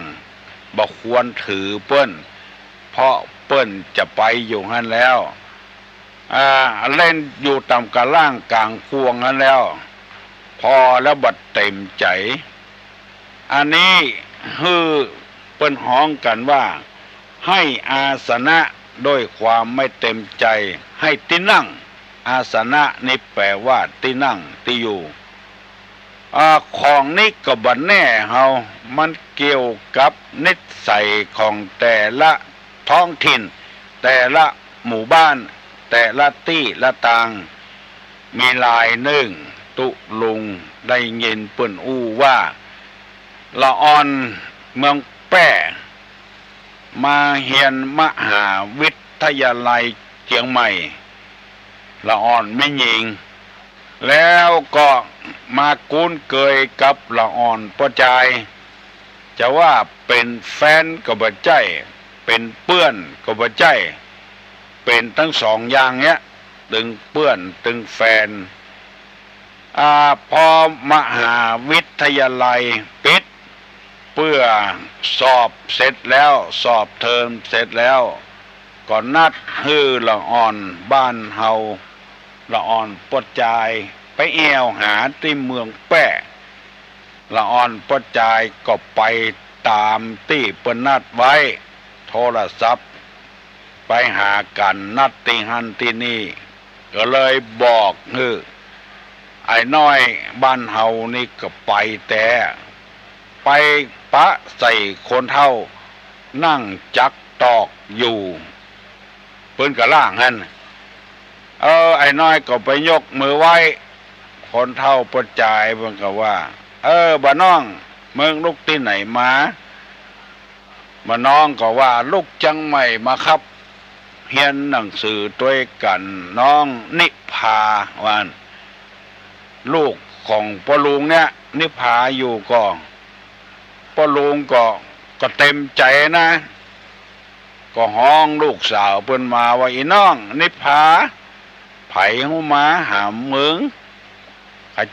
บ่ควรถือเปิ้น เพราะเปิ้นจะไปอยู่หั้นแล้ว อ่า เล่นอยู่ต๋ามกะล่างก๋างกวงหั้นแล้ว พอแล้วบ่เต็มใจ๋ อันนี้หื้อเปิ้นฮ้องกั๋นว่า ให้อาสนะด้วยความไม่เต็มใจ๋ ให้ตี้นั่ง อาสนะนี่แปลว่าตี้นั่งตี้อยู่ อ่า ของนี้ก็บ่แน่เฮา มันเกี่ยวกับนิสัยของแต่ละท้องถิ่น แต่ละหมู่บ้าน แต่ละตี้ละตาง มีลายนึ่ง ตุ๊ลุงได้ยินเปิ้นอู้ว่า ละอ่อนเมืองแป้ มาเฮียนมหาวิทยาลัยเจียงใหม่ ละอ่อนแม่ญิง แล้วก็มาคุ้นเกยกับละอ่อนป้อจาย จะว่าเป๋นแฟนก็บ่ใจ้ เป๋นเปื้อนก็บ่ใจ้ เป๋นตึงสองอย่างเนี้ย ตึงเปื้อนตึงแฟน อ่า พอมหาวิทยาลัยปิด เปื้อสอบเสร็จแล้ว สอบเทอมเสร็จแล้ว ก็นัดหื้อละอ่อนบ้านเฮา ละอ่อนป้อจาย ไปแอ่วหาตี้เมืองแป้ ละอ่อนป้อจายก็ไปต๋ามตี้เปิ้นนัดไว้ โทรศัพท์ไปหากั๋น นัดตี้หั้นตี้นี่ ก็เลยบอกหื้อ ไอ้น้อยบ้านเฮานี่ก็ไปแต๊ ไปปะใส่คนเฒ่านั่งจักตอกอยู่ เปิ้นก็ล่างหั้น เออ ไอ้น้อยก็ไปยกมือไหว้ คนเฒ่าป้อจายเปิ้นก็ว่า เออ บ่าน้อง มึงลุกตี้ไหนมา บ่าน้องก็ว่า ลุกเจียงใหม่มาครับ เฮียนหนังสือตวยกั๋น น้องนิพา ว่าอั้น ลูกของป้อลุงเนี่ย นิพาอยู่ก็ ป้อลุงก็ ก็เต็มใจ๋นะ ก็ฮ้องลูกสาวเปิ้นมาว่า อีน้องนิพา ใผฮู้มาหามึง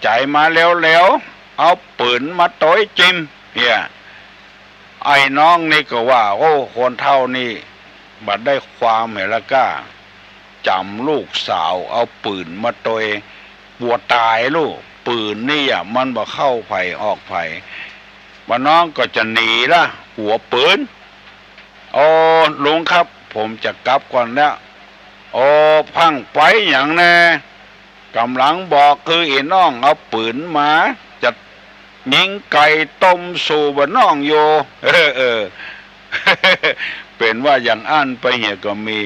จ๋ายมาเร็วๆ เอาปืนมาตวยจิม เนี่ย ไอ้น้องนี่ก็ว่า โอ้ คนเฒ่านี่บ่ได้ความเหียละก้า จ๋ำลูกสาวเอาปืนมาตวย กั๋วต๋ายลูก ปืนนี่อะมันบ่เข้าใผออกใผ บ่าน้องก็จะหนีละ กั๋วปืน โอ้ ลุงครับ ผมจะกลับก่อนแล้ว โอ้ ฟั่งไปหยังแน่ ก่ำลังบอกคืออีน้องเอาปืนมา จะยิงไก่ต้มสู่บ่าน้องอยู่ เออ เออ เป๋นว่าอย่างอั้นไปเหียก็มี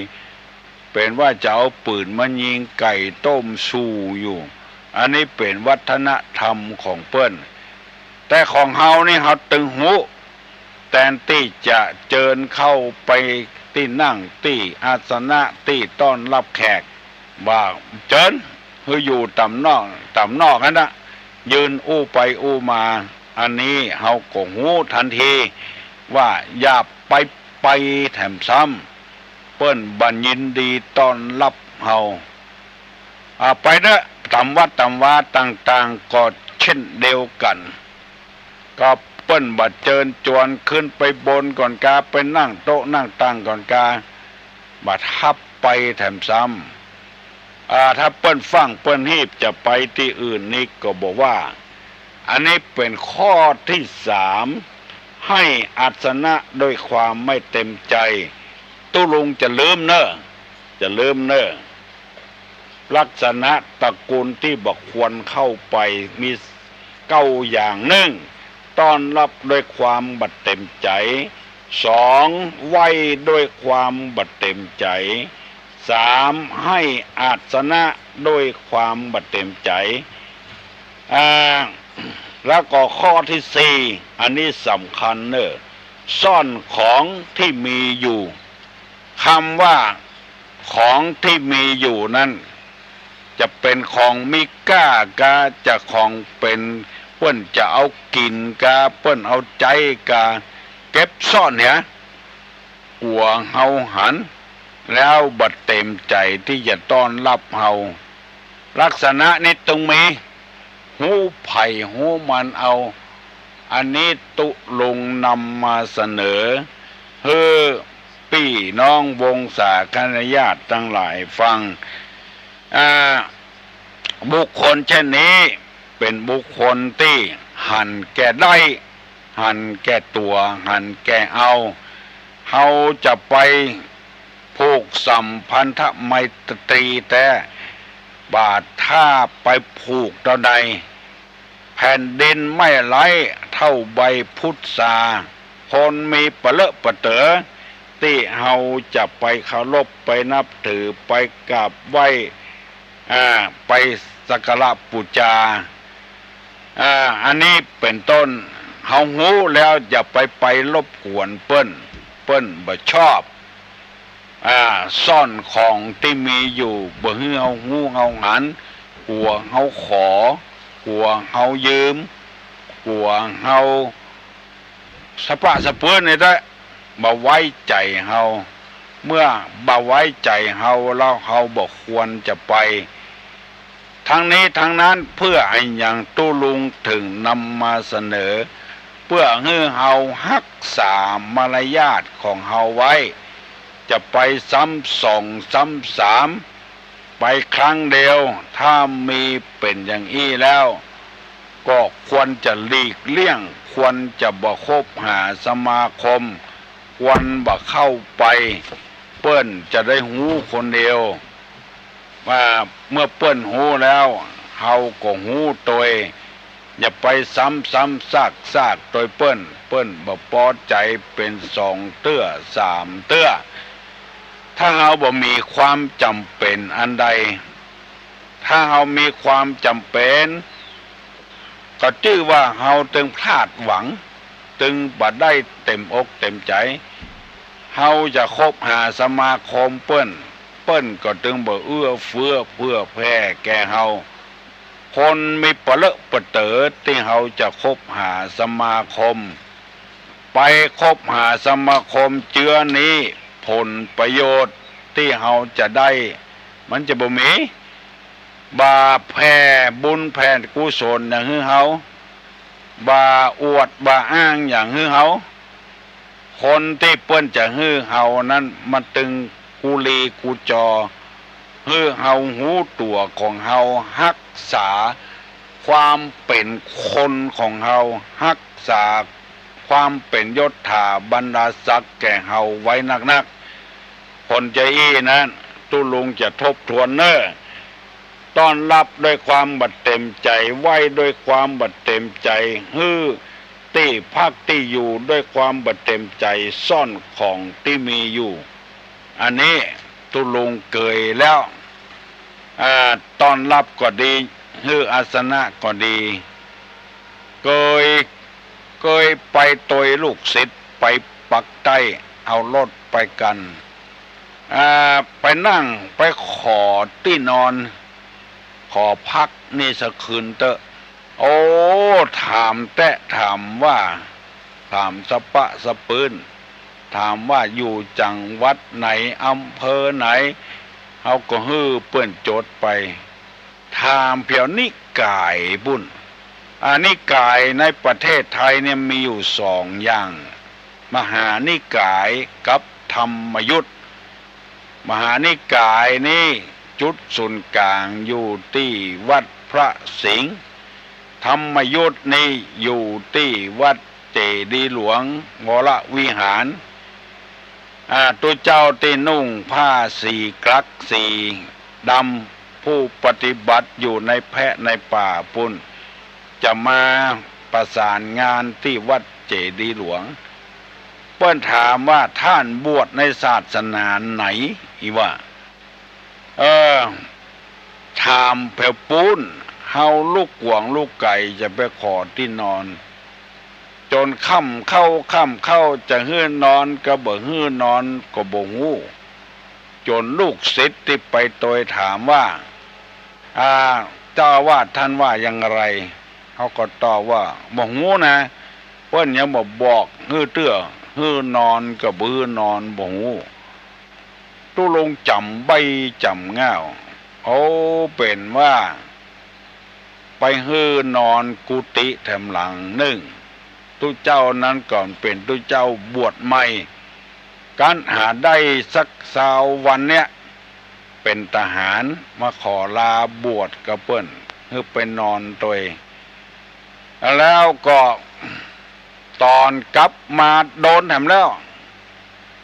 เป๋นว่าจะเอาปืนมายิงไก่ต้มสู่อยู่ อันนี้เป๋นวัฒนธรรมของเปิ้น แต่ของเฮานี่เฮาตึงฮู้ แตนตี้จะเจิญเข้าไปตี้นั่งตี้อาสนะตี้ต้อนฮับแขก บ่าเจิญ หื้ออยู่ต่ำนอก ต่ำนอกหั้นนะ ยืนอู้ไปอู้มา อันนี้เฮาก็ฮู้ตันที ว่าอย่าไป ไปแถมซ้ำ เปิ้นบ่ยินดีต้อนฮับเฮา อ่า ไปเต๊อะ ต๋ามวัดต๋ามวาต่างๆ ก็เจ้นเดียวกั๋น ก็เปิ้นบ่เจิญจวนขึ้นไปบนก่อนกา ไปนั่งโต๊ะนั่งตังก่อนกา บ่ฮับไปแถมซ้ำ อ่า ถ้าเปิ้นฟั่งเปิ้นฮีบจะไปตี้อื่นนี่ก็บ่ว่า อันนี้เป๋นข้อตี้สาม หื้ออาสนะด้วยความไม่เต็มใจ๋ ตุ๊ลุงจะลืมเน่อ จะลืมเน่อ ลักษณะตระกูลตี้บ่ควรเข้าไปมีเก้าอย่าง นึ่ง ต้อนฮับด้วยความบ่เต็มใจ๋ สอง ไหว้ด้วยความบ่เต็มใจ๋ สาม หื้ออาสนะด้วยความบ่เต็มใจ๋ อ่า แล้วก็ข้อตี้สี่ อันนี้สำคัญเน่อ ซ่อนของตี้มีอยู่ กำว่าของตี้มีอยู่นั้น จะเป๋นของมีก้ากา จะของเป๋นเปิ้นจะเอากิ๋นกา เปิ้นเอาใจ๊กา เก็บซ่อนเหีย กั๋วเฮาหัน แล้วบ่เต็มใจ๋ตี้จะต้อนฮับเฮา ลักษณะนี้ต้องมี ฮู้ใผฮู้มันเอา อันนี้ตุ๊ลุงนำมาเสนอ หื้อปี้น้องวงศาคณาญาติตังหลายฟัง อ่า บุคคลเช่นนี้เป๋นบุคคลตี้หันแก่ได้ หันแก่ตั๋ว หันแก่เอา เฮาจะไปผูกสัมพันธไมตรีแต๊ บ่าถ้าไปผูกเต้าใด แผ่นดินไม่ไร้เต้าใบพุทรา คนมีปะเลอะปะเต๋อ ตี้เฮาจะไปเคารพไปนับถือ ไปกราบไหว้ อ่า ไปสักการะปู๋จา อ่า อันนี้เป๋นต้น เฮาฮู้แล้วอย่าไป ไปรบกวนเปิ้น เปิ้นบ่ชอบ อ่า ซ่อนของตี้มีอยู่ บ่หื้อเฮาฮู้เฮาหัน กั๋วเฮาขอ กั๋วเฮายืม กั๋วเฮาสะปะสะเปื้อนนี่แต๊ บ่ไว้ใจ๋เฮา เมื่อบ่ไว้ใจ๋เฮาแล้ว เฮาบ่ควรจะไป ทั้งนี้ทั้งนั้นเปื้ออะหยังตุ๊ลุงเถิงนำมาเสนอ เปื้อหื้อเฮาฮักษามารยาทของเฮาไว้ จะไปซ้ำสองซ้ำสาม ไปครั้งเดียว ถ้ามีเป๋นอย่างอี้แล้ว ก็ควรจะหลีกเลี่ยง ควรจะบ่คบหาสมาคม ควรบ่เข้าไป เปิ้นจะได้ฮู้คนเดียว ว่าเมื่อเปิ้นฮู้แล้ว เฮาก็ฮู้ตวย อย่าไปซ้ำซ้ำซากซากตวยเปิ้น เปิ้นบ่ปอใจ๋เป๋นสองเตื้อสามเตื้อ ถ้าเฮาบ่มีความจ๋ำเป๋นอันใด ถ้าเฮามีความจ๋ำเป๋น ก็จื้อว่าเฮาตึงพลาดหวัง ตึงบ่ได้เต็มอกเต็มใจ๋ เฮาจะคบหาสมาคมเปิ้น เปิ้นก็ตึงบ่เอื้อเฟื้อเผื่อแผ่แก่เฮา คนมีปะเลอะปะเต๋อตี้เฮาจะคบหาสมาคม ไปคบหาสมาคมเจื้อนี้ ผลประโยชน์ตี้เฮาจะได้ มันจะบ่มี บ่าแผ่บุญแผ่กุศลอย่างหื้อเฮา บ่าอวดบ่าอ้างอย่างหื้อเฮา คนตี้เปิ้นจะหื้อเฮานั้นมันตึงกุลีกุจอ หื้อเฮาฮู้ตั๋วของเฮา ฮักษาความเป๋นคนของเฮา ฮักษาความเป๋นยศถาบรรดาศักดิ์แก่เฮาไว้นักๆ คนจะอี้นั้น ตุ๊ลุงจะทบทวนเน่อ ต้อนฮับด้วยความบ่เต็มใจ๋ ไหว้ด้วยความบ่เต็มใจ๋ หื้อตี้พักตี้อยู่ด้วยความบ่เต็มใจ๋ ซ่อนของตี้มีอยู่ อันนี้ตุ๊ลุงเกยแล้ว อ่า ต้อนฮับก็ดี หื้ออาสนะก็ดี เกย เกยไปตวยลูกศิษย์ไปปักใต้ เอารถไปกั๋น อ่า ไปนั่ง ไปขอตี้นอน ขอพักนี่สักคืนเต๊อะ โอ้ ถามแต๊ถามว่า ถามสะป๊ะสะปื้น ถามว่าอยู่จังหวัดไหน อำเภอไหน เฮาก็หื้อเปิ้นจดไป ถามเปียวนิก๋ายปุ้น อ่า นิก๋ายในประเทศไทยเนี่ยมีอยู่สองอย่าง มหานิก๋ายกับธรรมยุต มหานิก๋ายนี่จุดศูนย์ก๋างอยู่ตี้วัดพระสิงห์ ธรรมยุตนี่อยู่ตี้วัดเจดีย์หลวงวรวิหาร อ่า ตุ๊เจ้าตี้นุ่งผ้าสีกรักสีดำ ผู้ปฏิบัติอยู่ในแพะในป่าปุ้น จะมาประสานงานตี้วัดเจดีย์หลวง เปิ้นถามว่า ท่านบวชในศาสนาไหน อีว่า เออ ถามเปียวปู๊น เฮาลุกกวางลุกไก๋จะไปขอตี้นอน จ๋นค่ำเข้าค่ำเข้า จะหื้อนอนก็บ่หื้อนอน ก็บ่ฮู้ จ๋นลูกศิษย์ตี้ไปตวยถามว่า อ่า เจ้าอาวาสท่านว่าอย่างไร เฮาก็ตอบว่า บ่ฮู้นะ เปิ้นยังบ่บอกหื้อเตื้อ หื้อนอนก็บ่หื้อนอน บ่ฮู้ ตุ๊ลุงจ๋ำใบ้จ๋ำง่าว โอ้ เป๋นว่า ไปหื้อนอนกุฏิแถมหลังนึ่ง ตุ๊เจ้านั้นก่อนเป๋นตุ๊เจ้าบวชใหม่ กั๋นหาได้สักซาววันเนี้ย เป๋นทหารมาขอลาบวชกับเปิ้น หื้อไปนอนตวย แล้วก็ต๋อนกลับมาโดนแถมแล้ว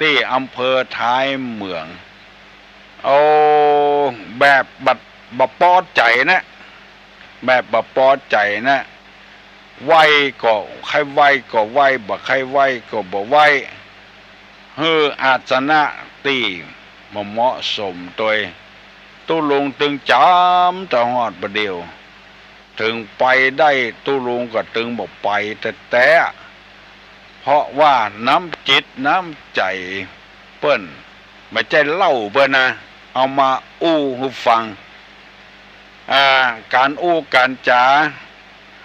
ตี้อำเภอท้ายเหมือง โอ้ แบบบ่ บ่ปอใจ๋นะ แบบบ่ปอใจ๋นะ ไหว้ก็ใค่ไหว้ก็ไหว้ บ่ใค่ไหว้ก็บ่ไหว้ หื้ออาสนะตี้บ่เหมาะสมตวย ตุ๊ลุงตึงจ๋ำตะฮอดบ่าเดี่ยว เถิงไปได้ตุ๊ลุงก็ตึงบ่ไปแต๊ๆ เพราะว่าน้ำจิตน้ำใจ๋เปิ้น บ่ใจ้เล่าเปิ้นนะ เอามาอู้หื้อฟัง อ่า ก๋านอู้ก๋านจ๋า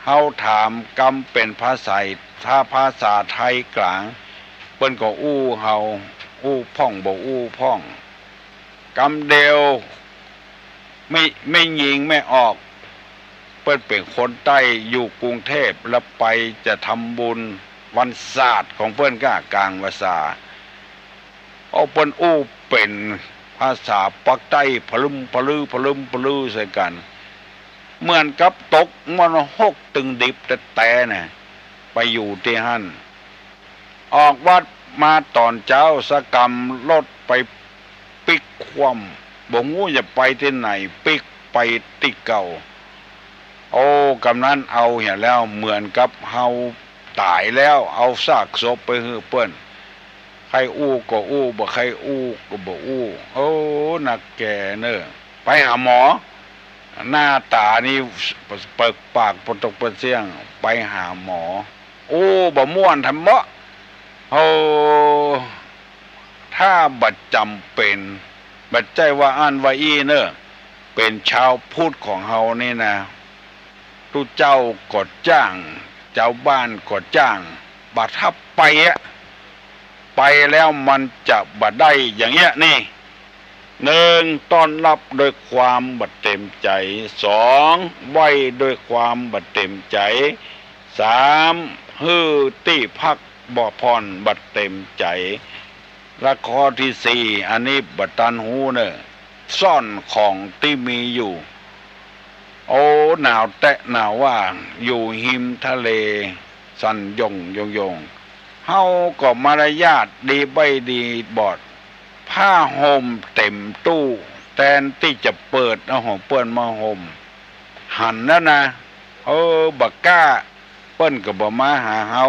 เฮาถามกำเป๋นภาษา ถ้าภาษาไทยก๋าง เปิ้นก็อู้เฮา อู้พ่องบ่อู้พ่อง กำเดียว แม่ แม่ญิงแม่ออก เปิ้นเป๋นคนใต้อยู่กรุงเทพฯ แล้วไปจะทำบุญวันศาสตร์ของเปิ้นก้า ก๋างภาษา โอ้ เปิ้นอู้เป๋นภาษาปากใต้ ผะลึมผะลือ ผะลึมผะลือใส่กั๋น เหมือนกับตกมรหกตึงดิบแต๊ๆ น่ะ ไปอยู่ตี้หั้น ออกวัดมาต๋อนเจ๊าสะกำ รถไปปิ๊กคว่ำ บ่ฮู้จะไปตี้ไหน ปิ๊กไปตี้เก่า โอ้ กำนั้นเอาเหียแล้ว เหมือนกับเฮาต๋ายแล้ว เอาซากศพไปหื้อเปิ้น ใค่อู้ก็อู้ บ่ใค่อู้ก็บ่อู้ โอ้ นักแก่เน่อ ไปหาหมอ หน้าต๋านี่เปิกปากปะตกปะเสี้ยง ไปหาหมอ โอ้ บ่ม่วนแถมเบาะ โอ้ ถ้าบ่จ๋ำเป๋น บ่ใจ้ว่าอั้นว่าอี้เน่อ เป๋นชาวพุทธของเฮานี่นะ ตุ๊เจ้าก็จ้าง จาวบ้านก็จ้าง บ่ถ้าไปอะ ไปแล้วมันจะบ่ได้อย่างเงี้ยนี่ นึ่ง ต้อนฮับโดยความบ่เต็มใจ๋ สอง ไหว้โดยความบ่เต็มใจ๋ สาม หื้อตี้พักบ่ผ่อนบ่เต็มใจ๋ และข้อตี้สี่ อันนี้บ่ตันฮู้เน่อ ซ่อนของตี้มีอยู่ โอ้ หนาวแต๊หนาวว่า อยู่ฮิมทะเล สั่นหย่งหย่งหย่ง เฮาก็มารยาทดีใบ้ดีบอด ผ้าห่มเต็มตู้ แตนตี้จะเปิดเอาของเปิ้นมาห่ม หันแล้วนะ เออ บ่กล้า เปิ้นก็บ่มาหาเฮา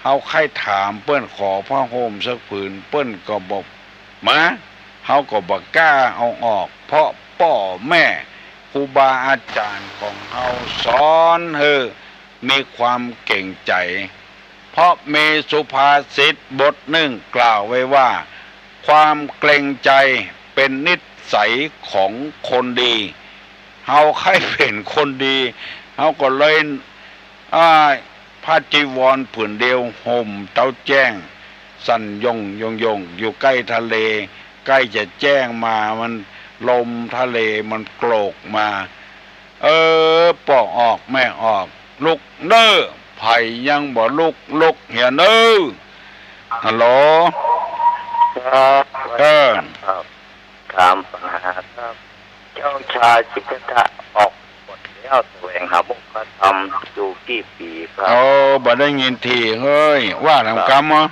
เฮาใค่ถามเปิ้นขอผ้าห่มสักผืน เปิ้นก็บ่มา เฮาก็บ่กล้าเอาออก เพราะป้อแม่ครูบาอาจ๋ารย์ของเฮาสอนหื้อมีความเก๋งใจ๋ เพราะมีสุภาษิตบทนึ่งกล่าวไว้ว่า ความเกรงใจ๋เป๋นนิสัยของคนดี เฮาใค่เป๋นคนดี เฮาก็เลย อ้าย ผ้าจีวรผืนเดียวห่มเต๊าแจ้ง สั่นหย่งหย่งหย่ง อยู่ใก้ทะเล ใก้จะแจ้งมา มัน ลมทะเลมันโกรกมา เออ ป้อออกแม่ออก ลุกเน่อ ใผยังบ่ลุก ลุกเหียเน่อ ฮัลโหล ครับ เออ ครับ ถามปัญหาครับ เจ้าชายสิทธัตถะออกบวชแล้วแสวงหาโมกขธรรมอยู่กี่ปี๋ครับ โอ้ บ่ได้ยินถี่ เฮ้ย ว่าถามกำเหรอ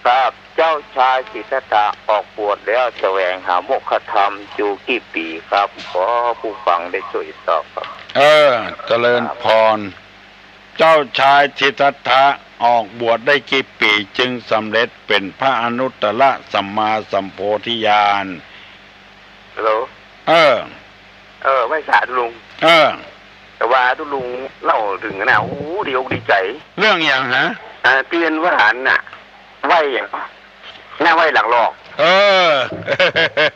ครับ เจ้าชายสิทธัตถะออกบวชแล้วแสวงหาโมกขธรรมอยู่กี่ปี๋ครับ ขอผู้ฟังได้ช่วยตอบครับ เออ เจริญพร เจ้าชายสิทธัตถะออกบวชได้กี่ปี๋จึงสำเร็จเป๋นพระอนุตตรสัมมาสัมโพธิญาณ ฮัลโหล เออ เออ ไหว้สาธุลุง เออ แต่ว่าตุลุงเล่าเถิงนะ โอ้ ดีอกดีใจ๋ เรื่องหยังฮะ อ่า เตียนว่าหันน่ะ ไหว้หยัง หน้าไหว้หลังหลอก เออ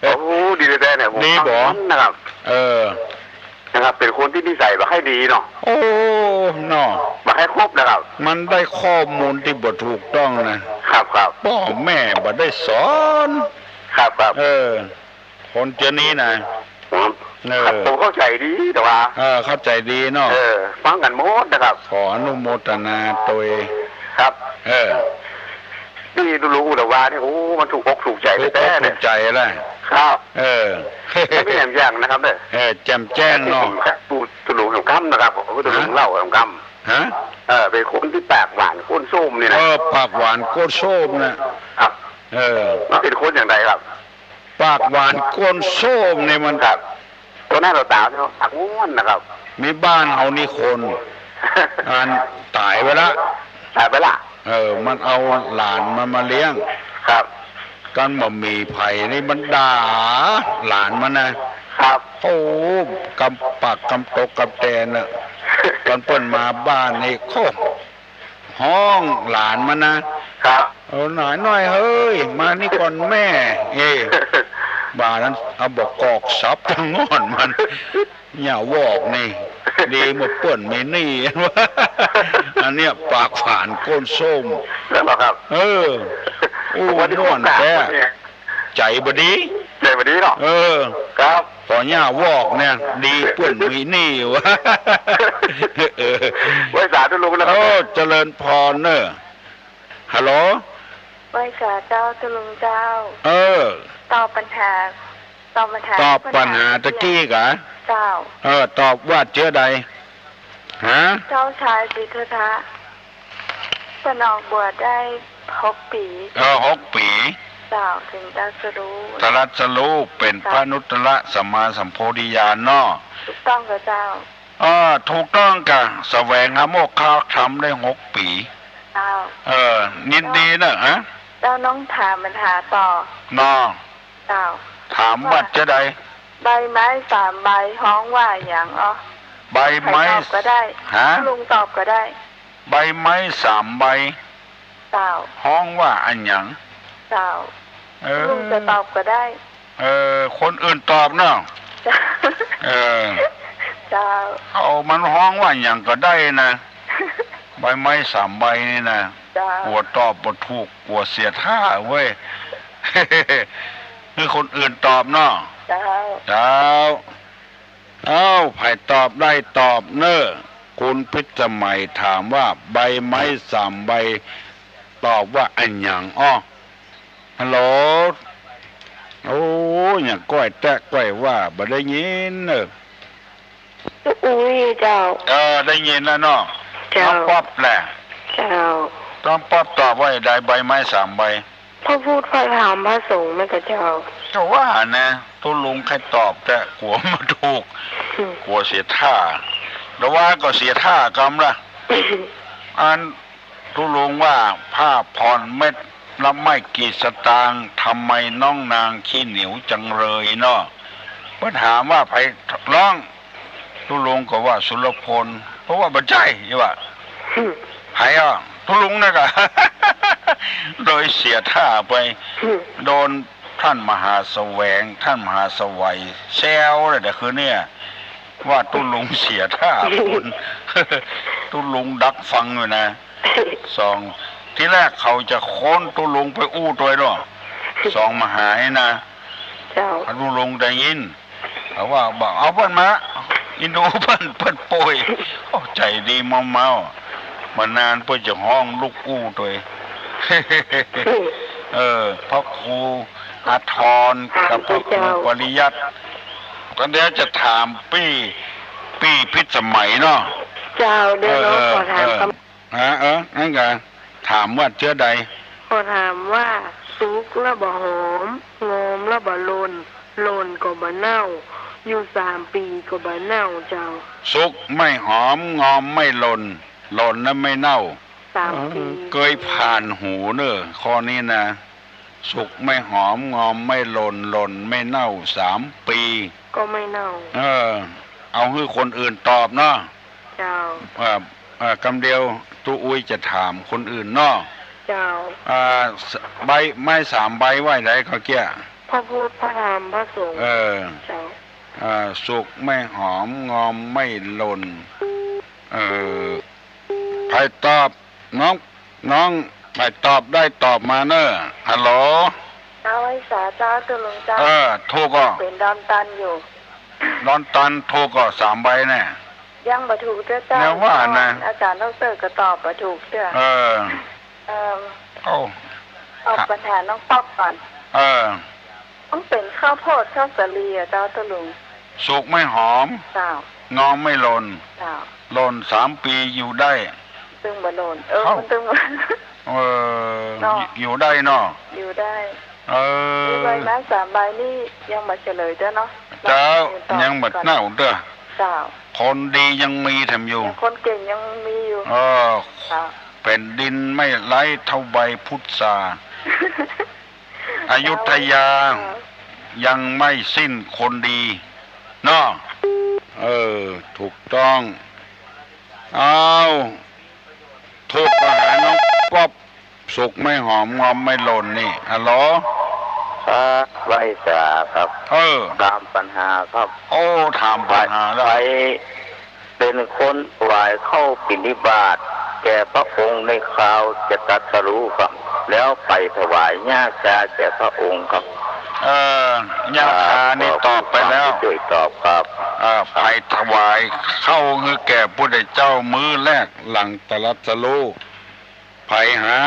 โอ้ ดีแต๊ๆ เนี่ย ผม ดีบ่ ฟังมันนะครับ เออ นะครับ เป๋นคนตี้นิสัยบ่ค่อยดีเนาะ โอ้ เนาะ บ่ค่อยคบนะครับ มันได้ข้อมูลตี้บ่ถูกต้องนะ ครับ ครับ ป้อแม่บ่ได้สอน ครับ ครับ เออ คนเจื้อนี้นะ ผม เออ ครับ ผมเข้าใจ๋ดี แต่ว่า เออ เข้าใจ๋ดีเนาะ เออ ฟังกั๋นหมดนะครับ ขออนุโมทนาตวย ครับ เออ ตี้ตุลุงอุตวาเนี่ย โอ้ มันถูกอกถูกใจ๋ ถูกอก แต๊ๆ ถูกใจ๋แหละ ครับ เออ แล้วมีแหมอย่างนะครับเนี่ย เออ แจ่มแจ้งเนาะ ครับ ตุลุงแหมกำนะครับ ผมก็ตุลุง ฮะ เล่าแหมกำ ฮะ เออ เป๋นคนตี้ปากหวานก้นส้มนี่นะ เออ ปากหวานก้นส้มน่ะ ครับ เออ มันเป๋นคนอย่างไรครับ ปากหวานก้นส้มนี่มัน ครับ ต่อหน้าต่อต๋าเนาะ ปากม่วนนะครับ มีบ้านเฮานี่คน อันต๋ายไปละ ต๋ายไปละ เออ มันเอาหลานมันมาเลี้ยง ครับ กันบ่มีใผนี่มันด่าหลานมันนะ ครับ โอ้ กำปากกำตกกำแตนน่ะ ต๋อนเปิ้นมาบ้านนี่ โค้ ฮ้องหลานมันนะ ครับ เออ หนายน้อยเฮ้ย มานี่ก่อนแม่ เอ้ย บ่านั้น เอาบ่ากอกสับตังง่อนมัน เยียะวอกนี่ ดีเมื่อเปิ้นมีหนี้ อันเนี้ยปากหวานก้นส้ม แล้วเหรอครับ เออ โอ้ วันนี้ ม่วนแต๊ ผมกราบเนี่ย ใจ๋บ่ดี ใจ๋บ่ดีเนาะ เออ ครับ ป้อเยียะวอกเนี่ย ดีเปิ้นมีหนี้วะ เออ ไหว้สาธุลุงนะครับ โอ้ เจริญพรเน่อ ฮัลโหล ไหว้สาเจ้าตุลุงเจ้า เออ ตอบปัญหา ตอบปัญหา ตอบปัญหาตะกี้กะ เจ้า เออ ตอบว่าเจื้อใด ฮะ เจ้าชายสิทธัตถะ เปิ้นออกบวชได้หกปี๋ เออ หกปี๋ เจ้า เถิงตรัสรู้ ตรัสรู้เป๋นพระอนุตตรสัมมาสัมโพธิญาณเนาะ ถูกต้องกะเจ้า เออ ถูกต้องกะ แสวงหาโมกขธรรมได้หกปี๋ เจ้า เออ ยินดีเน่อ ฮะ เจ้าน้องถามปัญหาต่อ เนาะ เจ้า ถามว่าเจื้อใด ใบไม้สามใบฮ้องว่าหยังอ๋อ ใบไม้ ใผตอบก็ได้ ฮะ ลุงตอบก็ได้ ใบไม้สามใบ เจ้า ฮ้องว่าอะหยัง เจ้า เออ ลุงจะตอบก็ได้ เออ คนอื่นตอบเนาะ เจ้า เออ เจ้า เอามันฮ้องว่าหยังก็ได้นะ ใบไม้สามใบนี่นะ เจ้า กั๋วตอบบ่ถูก กั๋วเสียท่าเว้ย หื้อคนอื่นตอบเนาะ เจ้า เจ้า เอ้า ใผตอบได้ตอบเน่อ คุณพิสมัยถามว่าใบไม้สามใบ ตอบว่าอะหยังอ้อ ฮัลโหล โอ้ อย่างก้อยแต๊ก้อยว่าบ่ได้ยินเน่อ ตุ๊อุ้ยเจ้า เออ ได้ยินแล้วเนาะ เจ้า น้องป๊อปแหละ เจ้า น้องป๊อปตอบว่าใด ใบไม้สามใบ พระพุทธ พระธรรม พระสงฆ์นะเจ้า ก็ว่านะ ตุ๊ลุงใค่ตอบแต๊กั๋วบ่ถูก อืม กั๋วเสียท่า แต่ว่าก็เสียท่ากำละ อัน ตุ๊ลุงว่าผ้าผ่อนเม็ดละไม่กี่สตางค์ ทำไมน้องนางขี้เหนียวจังเลยเนาะ เปิ้นถามว่าใผร้อง ตุ๊ลุงก็ว่าสุรพล เพราะว่าบ่ใจ้ ว่า อืม ใผอ่ะ ตุ๊ลุงนั่นกะ โดยเสียท่าไป อืม โดน ท่านมหาแสวง ท่านมหาสวัย แซวเลยเดี๋ยวคืนเนี่ย ว่าตุ๊ลุงเสียท่าคน ตุ๊ลุงดักฟังอยู่นะ สอง ทีแรกเขาจะค้นตุ๊ลุงไปอู้ตวยเนาะ สองมหานี่นะ เจ้า ตุ๊ลุงได้ยิน เขาว่าบอกเอาเปิ้นมา อินดูเปิ้น เปิ้นป่วย โอ้ ใจ๋ดีเมาๆ บ่นานเปิ้นจะฮ้องลุกอู้ตวย เออ พระครูอาทรกับพระครูปริยัติ ก็เดี๋ยวจะถามปี้ ปี้พิสมัยเนาะ เจ้า เดี๋ยว เออ เนาะ เออ ขอถาม เออ กำ ฮะ เออ อั้นกะ ถามว่าเตื้อใด ขอถามว่า สุกแล้วบ่หอม งอมแล้วบ่หล่น หล่นก็บ่เน่า อยู่สามปี๋ก็บ่เน่าเจ้า สุกไม่หอม งอมไม่หล่น หล่นแล้วไม่เน่า สามปี๋ เกยผ่านหูเน่อ ข้อนี้นะ สุกไม่หอม งอมไม่หล่น หล่นไม่เน่า สามปี๋ ก็ไม่เน่า เออ เอาหื้อคนอื่นตอบเนาะ เจ้า เอ่อ เอ่อ กำเดียวตุ๊อุ้ยจะถามคนอื่นเนาะ เจ้า อ่า ส- ใบไม้สามใบว่าใดก่อเกี้ย พระพุทธ พระธรรม พระสงฆ์ เออ เจ้า อ่า สุกไม่หอม งอมไม่หล่น เออ ใผตอบ น้อง น้อง ใผตอบได้ตอบมาเน่อ ฮัลโหล เจ้า ไหว้สาเจ้า ตุ๊ลุงเจ้า เออ ถูกก่อ เป๋นดอนตันอยู่ ดอนตันถูกก่อ สามใบเนี่ย ยังบ่ถูกเตื้อเจ้า เนี่ยว่านะ อาจ๋ารย์ดอกเตอร์ก็ตอบบ่ถูกเตื้อ เออ เออ โอ้ เอาปัญหาน้องป๊อปก่อน เออ มันเป๋นข้าวโพดข้าวสาลีอะเจ้าตุ๊ลุง สุกไม่หอม เจ้า งอมไม่หล่น เจ้า หล่นสามปี๋อยู่ได้ ตึงบ่หล่น เออ มันตึงบ่ เออ เนาะ อยู่ได้เนาะ อยู่ได้ เออ มีใบไม้สามใบนี่ยังบ่เฉลยเตื้อเนาะ เจ้า ยังบ่เน่าเตื้อ เจ้า คนดียังมีแถมอยู่ ยังคนเก่งยังมีอยู่ เออ เจ้า แผ่นดินไม่ไร้เท่าใบพุทรา อยุธยา เจ้า ยังไม่สิ้นคนดี เนาะ เออ ถูกต้อง อ้าว ถูกปัญหาน้องป๊อป สุกไม่หอม งอมไม่หล่นนี่ ฮัลโหล ครับ ไหว้สาครับ เออ ถามปัญหาครับ โอ้ ถามปัญหาแล้ว ใผ เป๋นคนถวายข้าวบิณฑบาตแก่พระองค์ในคราวจะตรัสรู้ครับ แล้วใผถวายหญ้าคาแก่พระองค์ครับ เออ หญ้าคานี่ตอบไปแล้ว ขอบคุณครับที่ช่วยตอบครับ เออ ใผถวายข้าวหื้อแก่พุทธเจ้ามื้อแรกหลังตรัสรู้ ใผหา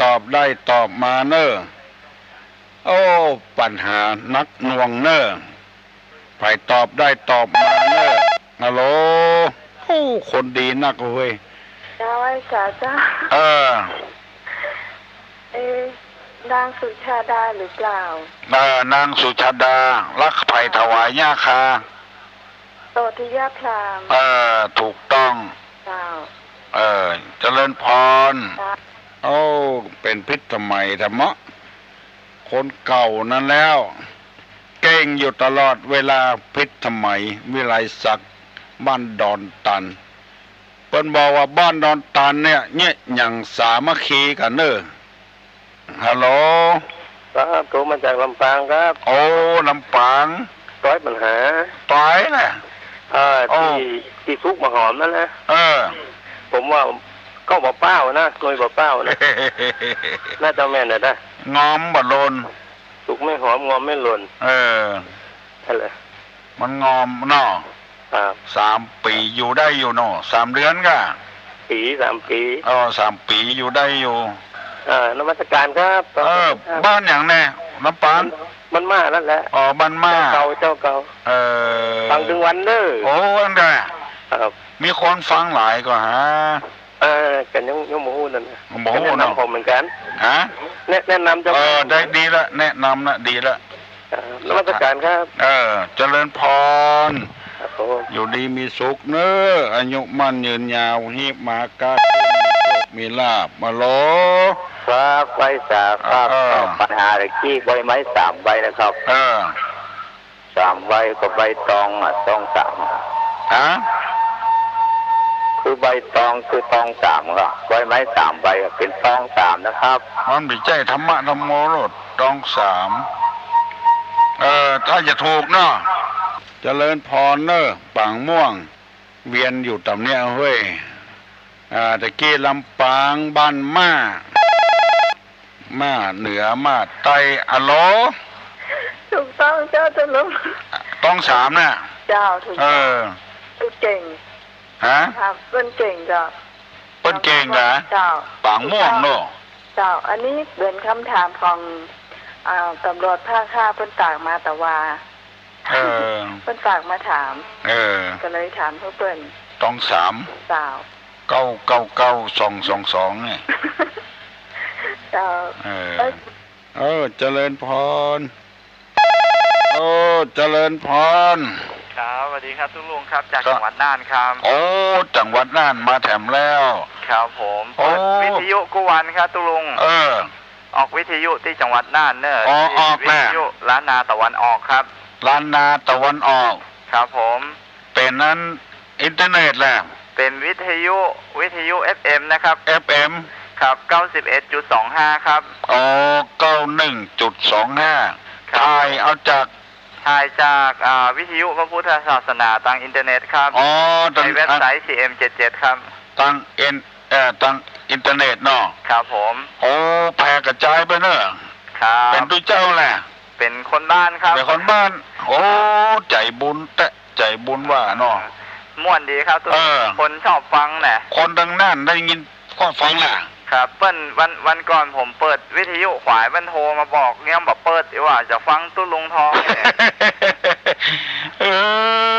ตอบได้ตอบมาเน่อ โอ้ ปัญหาหนักหน่วงเน่อ ใผตอบได้ตอบมาเน่อ ฮัลโหล โอ้ คนดีนักเว้ย เจ้า ไหว้สาเจ้า เออ เอ๊ะ นางสุชาดาหรือเปล่า เออ นางสุชาดา แล้วใผถวายหญ้าคา โสธิยพราหมณ์ เออ ถูกต้อง เจ้า เออ เจริญพร เจ้า โอ้ เป๋นพิสมัยแท้เนาะ คนเก่านั้นแล้ว เก่งอยู่ตลอดเวลา พิสมัย วิไลศักดิ์ บ้านดอนตัน เปิ้นบอกว่าบ้านดอนตันเนี่ย เยียะหยั่งสามัคคีกั๋นเน่อ ฮัลโหล ครับ โทรมาจากลำปางครับ โอ้ ลำปาง ตอยปัญหา ตอยแหละ เอ่อ โอ้ ตี้ ตี้สุกบ่หอมนั่นนะ เออ ผมว่าก็บ่เป้านะ หน่วยบ่เป้านะ น่าจะแม่นนะ งอมบ่หล่น สุกไม่หอม งอมไม่หล่น เออ นั่นแหละ มันงอมเนาะ ครับ สามปี๋อยู่ได้อยู่เนาะ สามเดือนก่ะ ปี๋ สามปี๋ อ๋อ สามปี๋อยู่ได้อยู่ เออ นมัสการครับ เออ ครับ บ้านหยังแน่ ลำปาง บ้านม่านั่นแหละ อ๋อ บ้านม่า เจ้าเก่า เจ้าเก่า เออ ฟังตึงวันเน่อ โอ้ อันใด ครับ มีคนฟังหลายก่อหา เออ ก็ยัง ยังบ่ฮู้นั่นน่ะ บ่ฮู้เนาะ ก็แนะนำผมเหมือนกัน ฮะ แนะ แนะนำเจ้า เออ ได้ ดีละ แนะนำนะ ดีละ ครับ นมัสการครับ เออ เจริญพร ครับผม อยู่ดีมีสุขเน่อ อายุมั่นยืนยาว ฮีบมาก้าขึ้น มีโชคมีลาภ มาโล ครับ ไหว้สาครับ เออ ตอบปัญหาตะกี้ ใบไม้สามใบนะครับ เออ สามใบกับใบตองอะ ตองสาม ฮะ คือใบตอง คือตองสามอะ ใบไม้สามใบอะ เป๋นตองสามนะครับ มันบ่ใจ้ธรรมะธัมโมโลด ตองสาม เออ ถ้าจะถูกเนาะ เจริญพรเน่อ ปางม่วง เวียนอยู่ต๋ามเนี้ยเฮ้ย อ่า ตะกี้ลำปาง บ้านม่า ม่าเหนือ ม่าใต้ อะโหล ถูกต้องเจ้า เจริญ ตองสามน่ะ เจ้า ถูกต้อง เออ เปิ้นเก่ง ฮะ ครับ เปิ้นเก่งเจ้า เปิ้นเก่งเหรอ เจ้า ปางม่วงเนาะ เจ้า อันนี้เป๋นกำถามของ อ่า ตำรวจภาคห้า เปิ้นฝากมาตะวา เออ เปิ้นฝากมาถาม เออ ก็เลยถามหื้อเปิ้น ตองสาม เจ้า เก้าเก้าเก้า สองสองสอง เนี่ย เจ้า เออ เอ้ย เออ เจริญพร โอ้ เจริญพร ครับ สวัสดีครับตุ๊ลุงครับ จาก ครับ จังหวัดน่านครับ โอ้ จังหวัดน่านมาแถมแล้ว ครับผม โอ้ เปิดวิทยุกู้วันครับตุ๊ลุง เออ ออกวิทยุตี้จังหวัดน่านเน่อ อ๋อ ตี้ ออกแหละ วิทยุล้านนาตะวันออกครับ ล้านนาตะวันออก ครับผม เป๋นอันอินเทอร์เน็ตแหละ เป๋นวิทยุ วิทยุ เอฟเอ็ม นะครับ เอฟเอ็ม ครับ เก้าสิบเอ็ดจุดสองห้า ครับ อ๋อ เก้าหนึ่งจุดสองห้า ครับ ถ่ายเอาจาก ถ่ายจาก อ่า วิทยุพระพุทธศาสนาตางอินเทอร์เน็ตครับ อ๋อ ตาง ในเว็บไซต์ อ่ะ ซีเอ็มเจ็ดเจ็ด ครับ ตางอิน เอ่อ ตางอินเทอร์เน็ตเนาะ ครับผม โอ้ แผ่กระจายไปเน่อ ครับ เป๋นตุ๊เจ้าแหละ เป๋นคนบ้านครับ เป๋นคนบ้าน โอ้ ใจ๋บุญแต๊ ใจ๋บุญว่าเนาะ ม่วนดีครับตุ๊ลุง เออ คนชอบฟังแหละ คนตางน่านได้ยินก็ฟังแหละ ครับ เปิ้น วัน วันก่อนผมเปิดวิทยุขวาย เปิ้นโทรมาบอก เนี่ยบ่เปิด ว่าจะฟังตุ๊ลุงทองเนี่ย เอ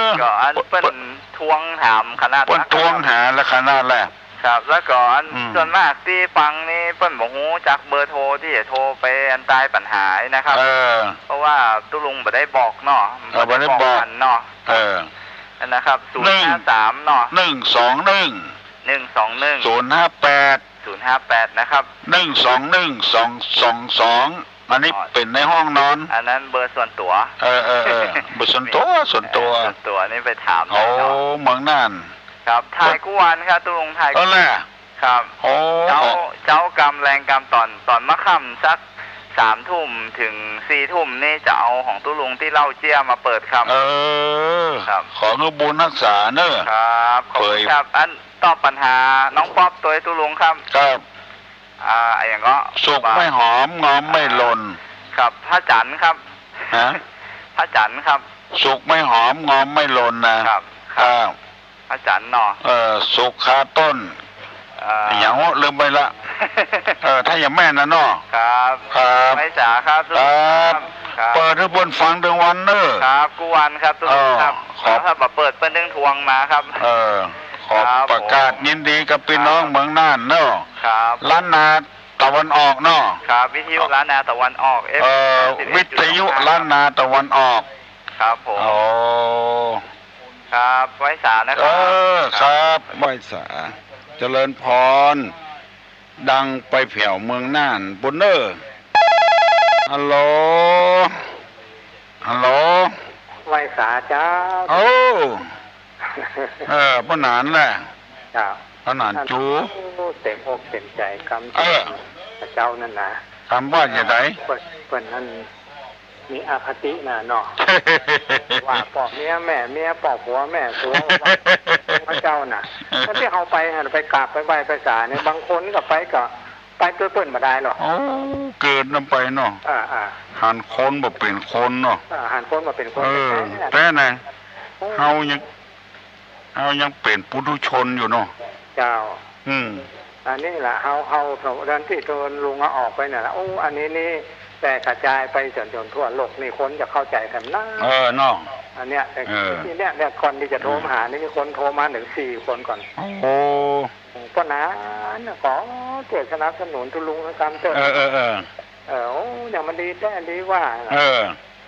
อ ก็อันเปิ้นทวงถามขนาด เปิ้นทวงหาละขนาดแหละ ครับ แล้วก็อัน อืม ส่วนมากตี้ฟังนี่เปิ้นบ่ฮู้จักเบอร์โทรตี้จะโทรไปอันตายปัญหานะครับ เออ เพราะว่าตุ๊ลุงบ่ได้บอกเนาะ เออ บ่ได้บอก บ่ได้บอกกันเนาะ เออ นะครับ หนึ่ง ศูนย์ห้าสาม เนาะ หนึ่งสองหนึ่ง หนึ่งสองหนึ่ง ศูนย์ห้าแปด ศูนย์ห้าแปด นะครับ หนึ่งสองหนึ่ง สองสองสอง อันนี้ อ๋อ เป๋นในห้องนอน อันนั้นเบอร์ส่วนตั๋ว เออ เออ เออ เบอร์ส่วนตั๋ว ส่วนตั๋ว เออ ส่วนตั๋วนี่ไปถามได้เนาะ โอ้ เมืองน่าน ครับ ถ่ายกู้วันครับตุ๊ลุง ถ่าย เออแหละ ครับ โอ้ เจ๊า เจ๊ากำแลงกำ ต๋อน ต๋อนหัวค่ำสักสามทุ่มเถิงสี่ทุ่มนี่จะเอาของตุ๊ลุงตี้เล่าเจี้ยมาเปิดครับ เออ ครับ ขอหื้อบุญฮักษาเน่อ ครับ ขอบคุณครับ เผย อันตอบปัญหาน้องป๊อปตวยตุ๊ลุงครับ ครับ อ่า อะหยังก็ สุกไม่หอม งอมไม่หล่น ครับ พระจันทร์ครับ ฮะ พระจันทร์ครับ สุกไม่หอม งอมไม่หล่นนะ ครับ ครับ ครับ พระจันทร์เนาะ เออ สุกคาต้น อ่า อะหยังวะ ลืมไปละ เออ ถ้าอย่างแม่นนะเนาะ ครับ ครับ ไหว้สาครับ ครับ ครับ เปิดหื้อเปิ้นฟังตึงวันเน่อ ครับ กู้วันครับตุ๊ลุงครับ เออ ขอบ ถ้าบ่เปิดเปิ้นตึงทวงมาครับ เออ ขอ ครับ ประกาศ ผม ยินดีกับปี้น้อง ครับ เมืองน่านเนาะ ครับ ล้านนาตะวันออกเนาะ ครับ วิทยุล้านนาตะวันออก เออ เอฟเอ็ม วิทยุล้านนาตะวันออก ครับผม โอ้ ครับ ไหว้สานะครับ เออ ครับ ไหว้สา เจริญพร ดังไปแผวเมืองน่านปู้นเน่อ ฮัลโหล ฮัลโหล ไหว้สาเจ้า โอ้ เออ ป้อหนานแหละ เจ้า ป้อหนานจู๋ โอ้ เต็มอกเต็มใจ๋กำ เออ พระเจ้านั่นนะ กำว่าจะไหน เปิ้น เปิ้นนั่น มีอคตินะเนาะ ว่าป้อเมียแม่เมีย ป้อผัวแม่ผัว ว่าพระเจ้าน่ะ แล้วตี้เฮาไปหั่น ไปกราบไปไหว้ไปสาเนี่ย บางคนก็ไปก็ ไปตวยเปิ้นบ่ได้หรอก โอ้ เกิดนำไปเนาะ อ่า อ่า หันคนบ่เป๋นคนเนาะ อ่า หันคนบ่เป๋นคน เออ แต๊ๆ นะ แต๊นะ โอ้ เฮายัง เฮายังเป๋นปุถุชนอยู่เนาะ เจ้า อืม อันนี้แหละ เฮา เฮา ตอนตี้ตนลุงเอาออกไปนั่นแหละ โอ้ อันนี้นี่แพร่กระจายไปจน จนทั่วโลก นี่คนจะเข้าใจ๋กั๋นนะ เออ เนาะ อันเนี้ย แต่ เออ ทีเนี้ย เนี่ย ก่อนตี้จะโทรมาหานี่ มีคนโทรมาเถิงสี่คนก่อน โอ้ ป้อหนานน่ะ ขอช่วยสนับสนุนตุ๊ลุงกำเต๊อะ เออ เออ เออ เออ โอ้ เนี่ยมันดีแต๊ดีว่า เออ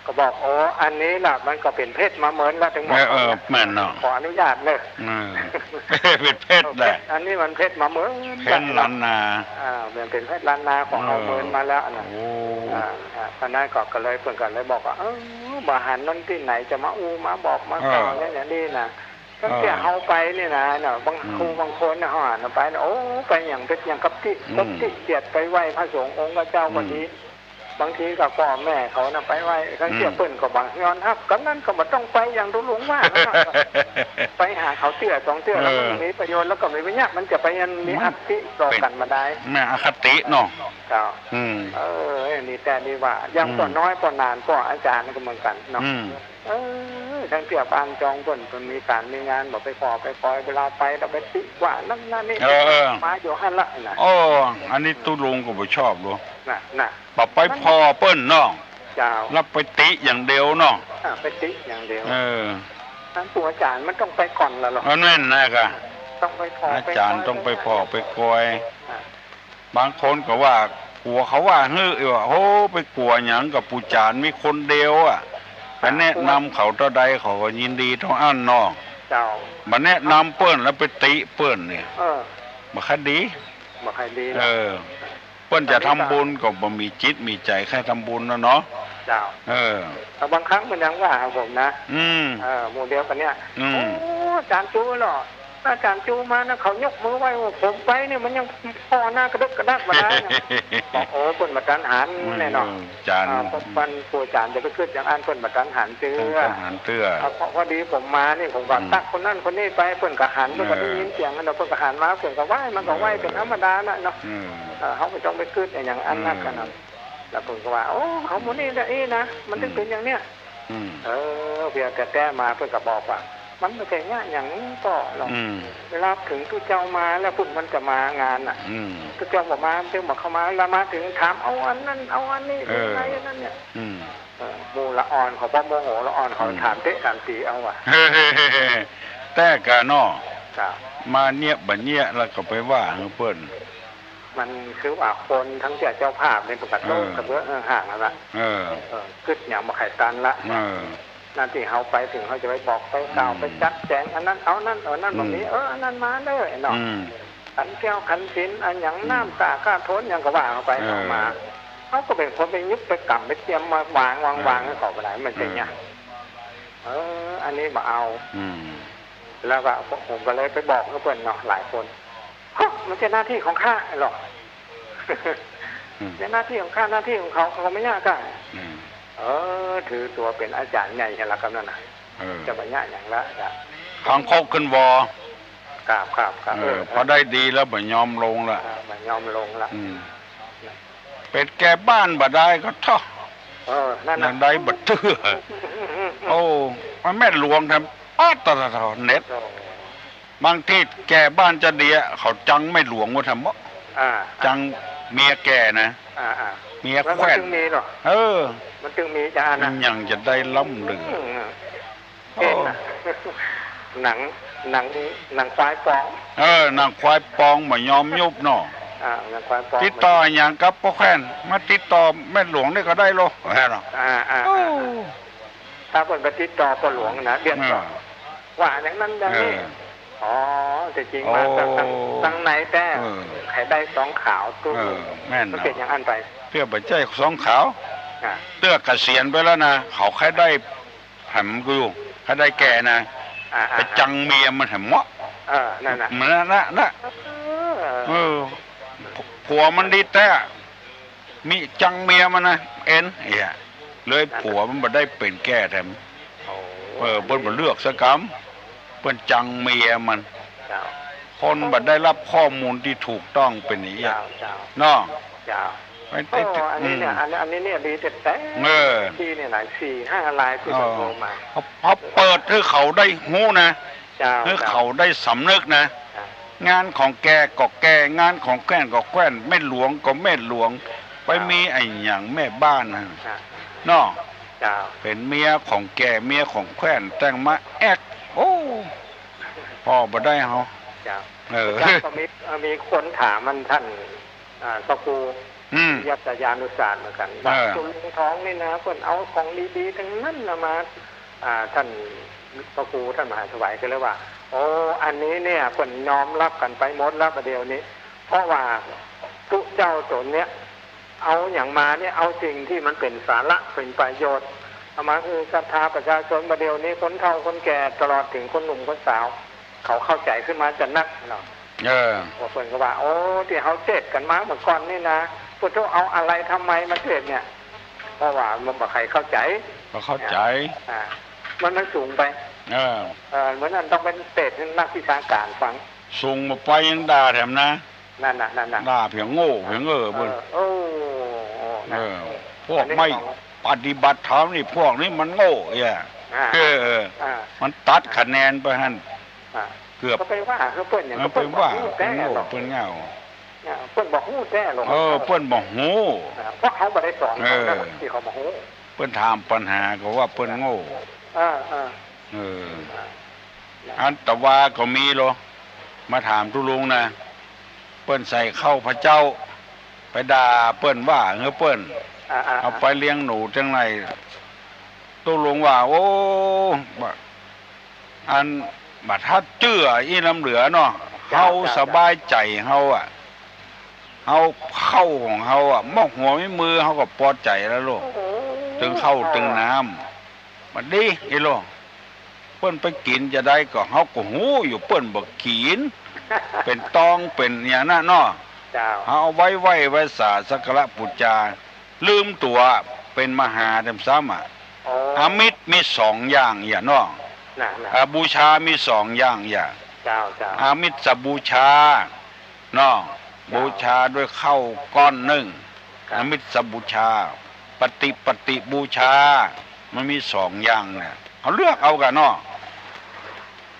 ก็บอก โอ้ อันนี้ล่ะ มันก็เป๋นเพชรมาเมินละ เถิงบอก เออ เออ แม่นเนาะ ขออนุญาตเนอะ เออ เป๋นเพชรแหละ อันนี้มันเพชรมาเมิน เพชรล้านนา อ่า มันเป๋นเพชรล้านนาของเฮา เออ เมินมาแล้วนะ โอ้ อ่า อ่า เพราะนั้นก็ ก็เลย เปิ้นก็เลยบอกว่า เออ บ่หันนั่นตี้ไหนจะมาอู้มาบอกมา เออ กล่าวเนี่ย อย่างนี้นะ ตั้งแต่ เออ เฮาไปนี่นะ น่ะ บาง อืม ครูบางคนน่ะ เฮาหันไปน่ะ โอ้ ไปอย่าง เป๋นอย่างกับตี้ อืม กับตี้เกียรติไปไหว้พระสงฆ์องค์พระเจ้าก็ดี อืม บางทีก็ป้อแม่เขาน่ะไปไหว้ ครั้งเตี้ย อืม เปิ้นก็บ่ยอมฮับ กำนั้นก็บ่ต้องไปอย่างตุ๊ลุงว่านะ ไปหาเขาเตื้อสองเตื้อ เออ แล้วมันมีประโยชน์ แล้วก็มีประโยชน์ มันจะไปอันมี มัน อัคติต่อกั๋นบ่ได้ แม่นอคติเนาะ เจ้า อืม เออ นี่แต๊นี่ว่า อย่าง อืม ป้อน้อย ป้อหนาน ป้ออาจ๋ารย์ก็เหมือนกั๋นเนาะ อืม เออ ตั้งเตี้ยบ้านจองเปิ้น เปิ้นมีก๋านมีงาน บ่ไปผ่อไปปอย เวลาไปก็ไปติว่านั่นนั่นนี่ เออ เออ มาอยู่หั้นละนะ โอ้ อันนี้ตุ๊ลุงก็บ่ชอบหรอก น่ะ น่ะ บ่ไปผ่อเปิ้นเนาะ เจ้า แล้วไปติอย่างเดียวเนาะ อ่า ไปติอย่างเดียว เออ อันปู่อาจ๋ารย์มันต้องไปก่อนละหรอ อันนั้นนะกะ ต้องไปผ่อ อาจ๋ารย์ ไปปอย ต้องไปผ่อไปปอย อ่า บางคนก็ว่า กั๋วเขาว่าหื้อ ว่า โอ้ ไปกั๋วหยังกับปู่จ๋ารย์มีคนเดียวอะ ไปแนะนำเขาเต้าใดเขาก็ยินดีเต้าอั้นเนาะ เจ้า บ่แนะนำเปิ้นแล้วไปติเปิ้นเนี่ย เออ บ่ค่อยดี บ่ค่อยดี เออ เปิ้นจะทำบุญก็บ่มีจิตมีใจ๋ใค่ทำบุญนะเนาะ เจ้า เออ แต่บางครั้งมันยังว่าผมนะ อืม เออ หมู่เดียวกั๋นเนี่ย อืม โอ้ อาจ๋ารย์จูเหรอ อาจ๋ารย์จูมานะ เขายกมือไหว้ โอ้ ผมไปเนี่ย มันยังผ่อหน้ากระดึกกระดักบ่ได้เนี่ย บอก โอ้ เปิ้นบ่ตันหันแน่เนาะ เออ อาจ๋ารย์ อ่า เพราะมัน ปู่อาจ๋ารย์จะไปกึ๊ดอย่างอั้น เปิ้นบ่ตันหันเตื้อ บ่ตันหันเตื้อ อ่า พอ พอดีผมมานี่ ผมก็ อืม ตั๊กคนนั้นคนนี้ไป เปิ้นก็หัน เปิ้นก็ได้ยินเสียงนั่นเนาะ เปิ้นก็หันมา เปิ้นก็ไหว้ มันก็ไหว้เป๋นธรรมดาน่ะเนาะ เออ เออ เฮาบ่ต้องไปกึ๊ดอะหยังอันนักกั๋นนะ เออ แล้วเปิ้นก็ว่า โอ้ เขาหมู่นี้ละอี้นะ มันถึงเป๋นอย่างเนี้ย อืม เออ เพียงแต่แต๊มาเปิ้นก็บอกว่า มันบ่ใจ้เยียะหยังป้อหรอก อืม เวลาเถิงตุ๊เจ้ามาแล้ว ปุ๊บมันจะมางานน่ะ อืม ตุ๊เจ้าบ่มา มันจึงบ่เข้ามา แล้วมาเถิงถามเอาอันนั้น เอาอันนี้ เออ อันไหนอันนั้นเนี่ย อืม เออ หมู่ละอ่อนเขาบ่โมโหละอ่อนเขา อืม ถามเต๊ะถามตี๋เอาว่ะ แต่กะเนาะ ครับ มาเยียะบ่เยียะแล้วก็ไปว่าหื้อเปิ้น มันคือว่าคนตังเตื้อเจ้าภาพนี่มันก็โต้ เออ กระเบื้องห่างๆ นั่นละ เออ เออ กึ๊ดหยังบ่ใค่ตันละ เออ หน้าตี้เฮาไปเถิงเฮาจะไปบอกไปกล่าว อืม ไปจัดแจ๋งอันนั้นเอานั่น เออ นั่น อืม บ่มี เออ อันนั้นมาเลยเนาะ อืม ขันแก้วขันศีลอันหยัง อืม น้ำตาข้าโทนหยังก็ว่าเขาไป เออ เอามา เขาก็เป๋นคนไปยุบไปกำไปเตรียมมาวางวาง เออ วางหื้อเขาบ่ได้ มันเป๋นหยัง เออ เออ อันนี้บ่เอา อืม แล้วก็ผมก็เลยไปบอกหื้อเปิ้นเนาะ หลายคน ฮะ มันใจ้หน้าตี้ของข้าหรอก อืม ใจ้หน้าตี้ของข้า หน้าตี้ของเขา เขาก็บ่เยียะกั๋น อืม เออ ถือตั๋วเป๋นอาจ๋ารย์ใหญ่แล้วกำนั้นน่ะ เออ จะบ่เยียะหยังละจ้ะ คางคกขึ้นวอ ครับ ครับ ครับ เออ เออ พอได้ดีแล้วบ่ยอมลงละ อ่า บ่ยอมลงละ อืม เป๋นแก่บ้านบ่ได้ก็เถาะ เออ นั่นน่ะ ยังได้บ่เตื้อ โอ้ มันแม่หลวงแถม อ๊าด ตะ ตะ ตะ เน็ต โอ้ บางตี้แก่บ้านจะเดียะ เขาจังแม่หลวงว่าแถมเนาะ อ่า จังเมียแก่นะ อ่า อ่า เมียแขว้น แล้วมันจึงมีเหรอ เออ มันจึงมีจ้ะนะ ยังจะได้ล่ำลือ อืม เห็นนะ โอ้ หนัง หนัง หนังควายปอง เออ หนังควายปองบ่ยอมยุบเนาะ อ่า หนังควายปอง ติดต่อหยังกับป้อแขว้น มาติดต่อแม่หลวงนี่ก็ได้โล ว่าเนาะ อ่า อ่า โอ้ อ่า ถ้าเปิ้นไปติดต่อป้อหลวงนะ เดือน เออ สอง ว่าอย่างนั้นอย่างนี้ เออ อ๋อ แต่จริงมา โอ้ ตัง ตัง ตังในแต๊ เออ ใค่ได้ซองขาวตุ๊ เออ แม่นเนาะ มันเป๋นอย่างอั้นไป เตื้อบ่ใจ้ซองขาว อ่ะ เตื้อเกษียณไปแล้วนะ เขาใค่ได้แถมกูอยู่ ใค่ได้แก่นะ อ่ะ อ่ะ ไปจังเมียมันแถมเนาะ เออ นั่นน่ะ มันนั่นน่ะ น่ะ เออ เออ ผัวมันดีแต๊ มีจังเมียมันนะ เอ็น เหีย เลยผัวมันบ่ได้เป๋นแก่แถม โอ้ เออ เปิ้นบ่เลือกสักกำ เปิ้นจังเมียมัน เจ้า คนบ่ได้รับข้อมูลตี้ถูกต้องเป๋นอย่างเงี้ย เจ้า เจ้า เนาะ เจ้า ไปติด โอ้ อันนี้เนี่ย อืม อัน อันนี้เนี่ยดีแต๊ๆ เออ ตี้เนี่ยหลาย สี่ห้าลายตี้ เออ โทรมา พอ พอเปิดหื้อเขาได้ฮู้นะ เจ้า หื้อเขาได้สำนึกนะ เจ้า งานของแกก็แก งานของแคว่นก็แคว่น แม่หลวงก็แม่หลวง ไป เจ้า มีอะหยังแม่บ้านนะ เจ้า เนาะ เจ้า เป๋นเมียของแก เมียของแคว่น แต่งมาแอ๊ก โอ้ ปอบ่ได้เฮา เจ้า เออ เจ้า ก็มี เอ่อ มีคนถามมันต้าน อ่า พระครู อืม ยัตยานุสาสน์เหมือนกั๋น ว่า เออ คุณลุงทองนี่นะ เปิ้นเอาของดีๆ ตึงนั้นนะมา อ่า ต้านพระครูต้านมหาสวัยก็เลยว่า โอ้ อันนี้เนี่ย เปิ้นยอมฮับกั๋นไปหมดแล้วบ่าเดี่ยวนี้ เพราะว่าตุ๊เจ้าต๋นเนี่ย เอาหยังมาเนี่ย เอาสิ่งตี้มันเป๋นสาระ เป๋นประโยชน์ เอามาหื้อศรัทธาประชาชน บ่าเดี่ยวนี้คนเฒ่าคนแก่ ตลอดเถิงคนหนุ่มคนสาว เขาเข้าใจ๋ขึ้นมาจะนักเนาะ เออ ว่าเปิ้นก็ว่า โอ้ ตี้เฮาเทศน์กั๋นมาเมื่อก่อนนี่นะ พุทโธเอาอะไหล่ทำไมมาเทศน์เนี่ย เพราะว่ามันบ่ใค่เข้าใจ๋ บ่เข้าใจ๋ อ่า มัน มันสูงไป เออ เออ เหมือนอันต้องไปเทศน์หื้อนักวิชาก๋านฟัง สูงบ่ไปยังด่าแถมนะ นั่นน่ะ นั่นน่ะ ด่าเปียงโง่ เปียงเอ่อ เปิ้น เออ โอ้ นั่น เออ พวก อันนี้ ไม่ ของ ปฏิบัติธรรมนี่ พวกนี้มันโง่เอี้ย อ่า เออ อ่า มันตัดคะแนนไปหั้น อ่า เกือบ ก็ไปว่าหื้อเปิ้นหยัง มัน ก็เปิ้น ไปว่า บ่ฮู้แต๊ เปิ้นโง่ เนาะ เปิ้นเหง้า เนี่ย เปิ้นบ่ฮู้แต๊หรอก เออ เปิ้นบ่ฮู้ อ่า เพราะเขาบ่ได้สอน เออ เขานะ ตี้เขาบ่ฮู้ เปิ้นถามปัญหาก็ว่าเปิ้นโง่ เออ เออ เออ อ่า อันตวาก็มีโล มาถามตุ๊ลุงนะ เปิ้นใส่เข้าพระเจ้า ไปด่าเปิ้นว่าหื้อเปิ้น อ่า อ่า เอาไปเลี้ยงหนูจังไร ตุ๊ลุงว่า โอ้ บ่ อันบ่ทัดเจื้ออี้น้ำเหลือเนาะ เจ้า เฮา เจ้า สบายใจ๋เฮาอะ เฮาเข้าของเฮาอะ มอกหัวแม่มือเฮาก็ปอใจ๋แล้วลูก โอ้โห ตึงข้าวตึงน้ำ บ่ดี อีหลวง เปิ้นไปกิ๋นจาใดก็ เฮาก็ฮู้อยู่เปิ้นบ่กิ๋น เป๋นตองเป๋นหยังนั้นเนาะ เจ้า เฮาเอาไว้ไหว้ ไหว้สาสักการะปู๋จา ลืมตั๋วเป๋นมหาแถมซ้ำอะ อ๋อ อามิสมีสองอย่างเอี้ยเนาะ น่ะ น่ะ อ่า บูชามีสองอย่างเอี้ย เจ้า เจ้า อามิสบูชา เนาะ ครับ บูชาด้วยข้าวก้อนนึ่ง ครับ อามิสบูชา ปฏิ ปฏิบูชา มันมีสองอย่างเนี่ย เอาเลือกเอากั๋นเนาะ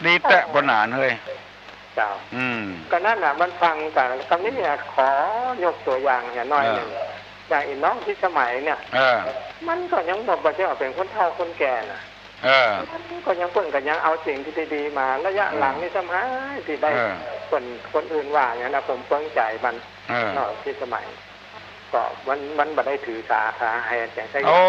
ดีแต๊ โอ้โห ปะหนานเฮ้ย เจ้า อืม ก็นั่นน่ะ มันฟังกั๋น กำนี้เนี่ย ขอยกตั๋วอย่างเนี่ยหน้อยนึ่ง เออ อย่างอีน้องพิสมัยเนี่ย เออ มันก็ยังบ่ บ่ใจ้ว่าเป๋นคนเฒ่าคนแก่น่ะ เออ มันก็ยัง เปิ้นก็ยังเอาสิ่งตี้ดีๆ มา ระยะหลังนี่ อืม ซ้ำหายตี้ได้ เออ เปิ้น คนอื่นว่าอย่างนั้นนะ ผมเปิ้งใจ๋มัน เออ เนาะ พิสมัย ก็มัน มันบ่ได้ถือสา สาหายอะหยังสักอย่าง โอ้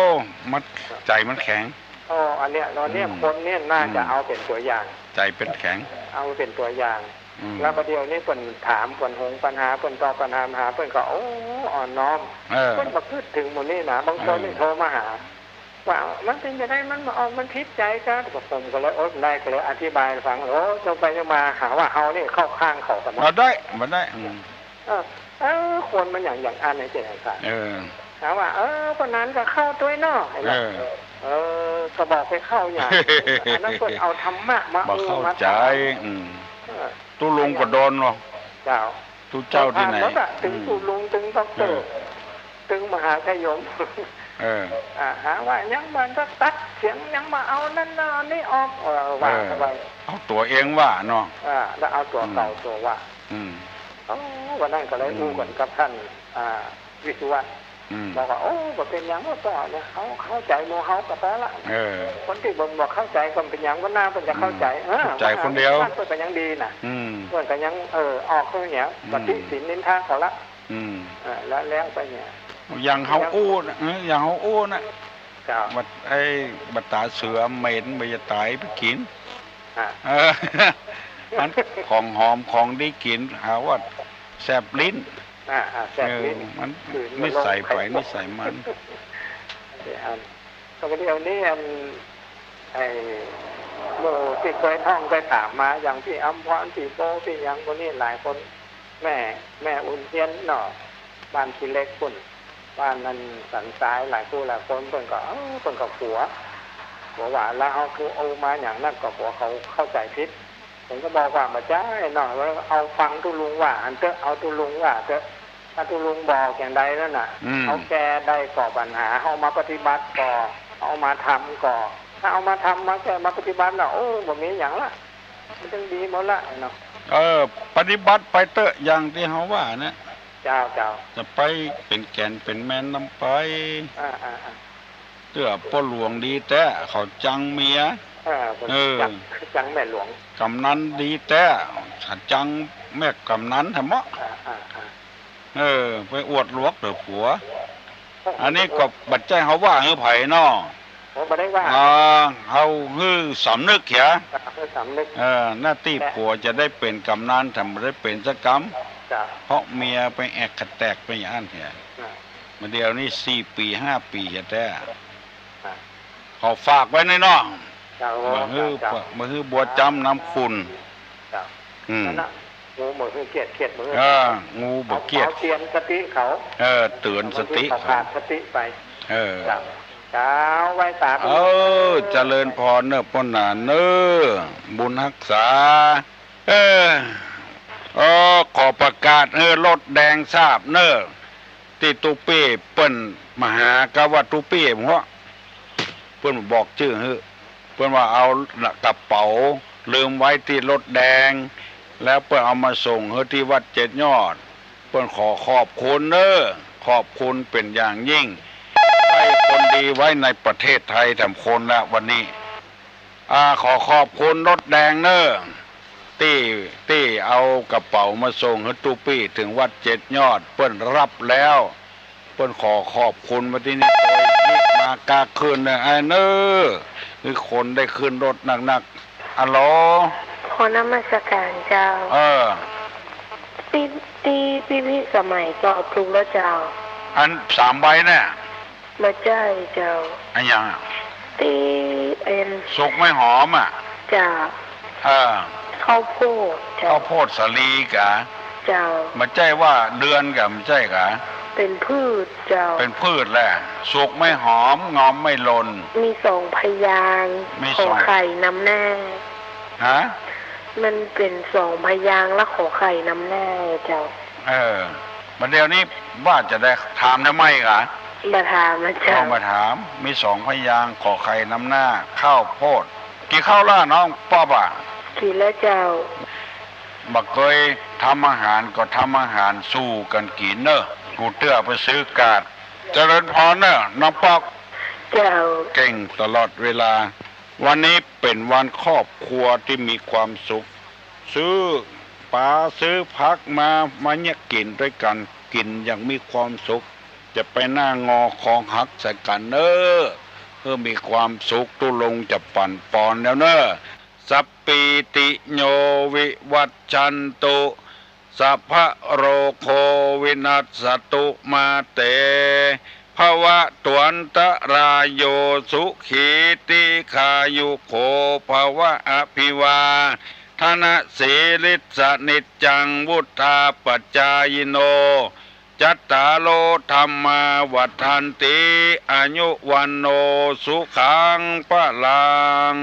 มัน ใจ๋มันแข็ง โอ้ อันเนี้ย ต๋อนเนี้ย อืม คนเนี่ยน่าจะ อืม เอาเป๋นตั๋วอย่าง ใจ๋เปิ้นแข็ง เอาเป๋นตั๋วอย่าง อืม แล้วบ่าเดี่ยวนี้เปิ้นถาม เปิ้นหงปัญหา เปิ้นตอบปัญหา ปัญหา เปิ้นก็ โอ้ อ่อนน้อม เออ เปิ้นบ่กึ๊ดเถิงหมู่นี้นะ บางคนนี่ เออ โทรมาหา ว่ามันเป๋นจาใด มันบ่ออก มันผิดใจ๋กั๋น ก็ผมก็เลยอดได้ ก็เลยอธิบายฟัง โอ้ โยงไปโยงมาหาว่าเฮานี่เข้าข้างเขาซะหมด บ่ได้ บ่ได้ อืม เออ เออ คนมันอย่าง อย่างอันนี้เจ้าค่ะ เออ หาว่า เออ คนนั้นก็เข้าตวยเนาะ เออ เออ ก็บอกไปเข้าอย่าง อันนั้นเปิ้นเอาธรรมะมา บ่เข้าใจ๋ อู้มาถาม อืม เออ ตุ๊ลุงก็โดนเนาะ เจ้า ตุ๊เจ้าตี้ไหน แล้วก็ตึง อืม ตุ๊ลุง ตึงด็อกเตอร์ เออ ตึงมหาชัยยม เออ อ่า หาว่ายังบ่ตัดเสียง ยังบ่เอานั่นเอานี่ออก เออ ว่า เออ เข้าไป เอาตั๋วเองว่าเนาะ อ่า แล้วเอาตั๋วเก่า อืม ตั๋วว่า อืม โอ้ วันนั้นก็เลย อืม อู้กั๋นกับต้าน อ่า วิศวะ อืม บอกว่า โอ้ บ่เป๋นหยังหรอก ตั๋วเนี่ย เฮาเข้าใจ๋หมู่เฮาก็พอละ เออ คนตี้บ่ บ่เข้าใจ๋ก็บ่เป๋นหยัง วันหน้าเปิ้นจะเข้าใจ๋ อืม เออ เข้าใจ๋คนเดียว วันหน้าเปิ้นก็ยังดีน่ะ อืม เปิ้นก็ยัง เออ ออกเขาเนี่ย อืม ก็ติฉินนินทาเขาละ อืม เออ แล้ว แล้วไปเนี่ย อย่างเฮาอู้นะ เออ อย่างเฮาอู้นะ เจ้า บัด ไอ้ บัดต๋าเสือเหม็น บ่อย่าต๋ายไปกิ๋น อ่า เออ อันของหอมของดีกิ๋น หาว่าแสบลิ้น อ่า อ่า แสบลิ้น เออ มัน คือ นิสัยใผ นิสัยมัน อัน ก็บ่าเดี่ยวนี้ อัน ไอ้หมู่ตี้เกยฮ้องเกยถามมา อย่างปี้อำพร ปี้โป ปี้หยังหมู่นี้หลายคน แม่ แม่อุ่นเทียนเนาะ บ้านขี้เหล็กปุ้น บ้านนั้นสันทราย หลายผู้หลายคน เปิ้นก็ เออ เปิ้นก็กั๋ว กั๋วว่า แล้วเฮาอู้มาอย่างนั้นก็กั๋วเขาเข้าใจ๋ผิด ผมก็บอกว่าบ่ใจ้เนาะ ว่าเอาฟังตุ๊ลุงว่าอันเต๊อะ เอาตุ๊ลุงว่าเต๊อะ ถ้าตุ๊ลุงบอกอย่างใดนั้นน่ะ อืม เขาแก้ได้ก็ปัญหา เขามาปฏิบัติก็ เอามาทำก็ ถ้าเอามาทำมาแก้มาปฏิบัติแล้ว โอ้ บ่มีหยังละ มันจึงดีหมดละเนาะ เออ ปฏิบัติไปเต๊อะ อย่างตี้เฮาว่านะ เจ้า เจ้า จะไปเป๋นแก่นเป๋นแมนนำไป อ่า อ่า อ่า เตื้อป้อหลวงดีแต๊ เขาจังเมีย เออ เออ จัง จังแม่หลวง กำนันดีแต๊ จังแม่กำนันแท้เมาะ อ่า อ่า อ่า เออ ไปอวดหลวกเตื้อผัว อันนี้ก็บ่ใจ้เฮาว่าหื้อใผเนาะ ผมบ่ได้ว่า อ่า เฮาหื้อสำนึกเหีย อ่า หื้อสำนึก เออ หน้าตี้ผัวจะได้เป๋นกำนัน แต่บ่ได้เป๋นสักกำ จ้ะ เพราะเมียไปแอกกระแตกไปอย่างนั้นเหีย อ่า มาเดี๋ยวนี้สี่ปี๋ห้าปี๋เหียแต๊ อ่า ขอฝากไว้หน้อยเนาะ จ้ะ บ่หื้อ จ้ะ บ่หื้อบัวจำนำขุ่น จ้ะ อืม นั่นน่ะ งูบ่หื้อเกียจ เกียจบ่หื้อ เออ งูบ่เกียจ เอาเตือนสติเขา เออ เตือนสติเขา เขาขาดสติไป เออ จ้ะ เจ้า ไหว้สาธุ เออ เจริญพรเน้อป้อหนานเน้อ บุญฮักษา เออ เออ ขอประกาศหื้อรถแดงทราบเน้อ ตี้ตุ๊ปี้เปิ้นมาหา กาว่าตุ๊ปี้หัว เปิ้นบอกจื้อหื้อ เปิ้นว่าเอากระเป๋าลืมไว้ตี้รถแดง แล้วเปิ้นเอามาส่งหื้อตี้วัดเจ็ดยอด เปิ้นขอขอบคุณเน้อ ขอบคุณเป๋นอย่างยิ่ง ใคร่คนดีไว้ในประเทศไทยแถมคนละวันนี้ อ่า ขอขอบคุณรถแดงเน้อ ตี้ ตี้เอากระเป๋ามาส่งหื้อตุ๊ปี้เถิงวัดเจ็ดยอด เปิ้นฮับแล้ว เปิ้นขอขอบคุณมาตี้นี่ โตยยิกมาก๊าขึ้นเน้อ ไอ้เน้อ หื้อคนได้ขึ้นรถนักๆ อะโหล ขอนมัสการเจ้า เออ ตี้ ตี้พิพิธสมัยตอบถูกแล้วเจ้า อันสามใบเนี่ย บ่ใจ้เจ้า อันหยังอะ ตี้เอ็น สุกไม่หอมอะ เจ้า เออ ข้าวโพดเจ้า ข้าวโพดสาลีกา เจ้า บ่ใจ้ว่าเดือนกา บ่ใจ้กา เป๋นพืชเจ้า เป๋นพืชแหละ สุกไม่หอม งอมไม่หล่น มีสองพยางค์ มีสอง ขอไข่นำหน้า ฮะ มันเป๋นสองพยางค์แล้วขอไข่นำหน้าเจ้า เออ บ่าเดี่ยวนี้ว่าจะได้ถามทำไมกะ บ่ถามแล้วเจ้า บ่าถาม มีสองพยางค์ ขอไข่นำหน้า ข้าวโพด กิ๋นข้าวแล้วน้องป๊อบอะ กิ๋นแล้วเจ้า บ่าเกยทำอาหารก็ทำอาหารสู่กั๋นกิ๋นเน้อ กูเตื้อไปซื้อกาด เจริญพรเน้อน้องป๊อบ เจ้า เก่งตลอดเวลา วันนี้เป๋นวันครอบครัวตี้มีความสุข ซื้อป๋าซื้อผักมา มาเยียะกิ๋นตวยกั๋น กิ๋นอย่างมีความสุข จะไปหน้างอคองหักใส่กั๋นเน้อ หื้อมีความสุข ตุ๊ลุงจะปั่นปอนแล้วเน้อ สัพพีติโยวิวัชชันตุ สัพพะโรโควินัสสตุ มาเต ภะวะตวันตะราโย สุขีตีฆายุโข ภะวะ อภิวาทะนะสีลิสสะ นิจจัง วุฑฒาปะจายิโน จัตตาโร ธัมมา วัฑฒันติ อายุ วัณโณ สุขัง พะลัง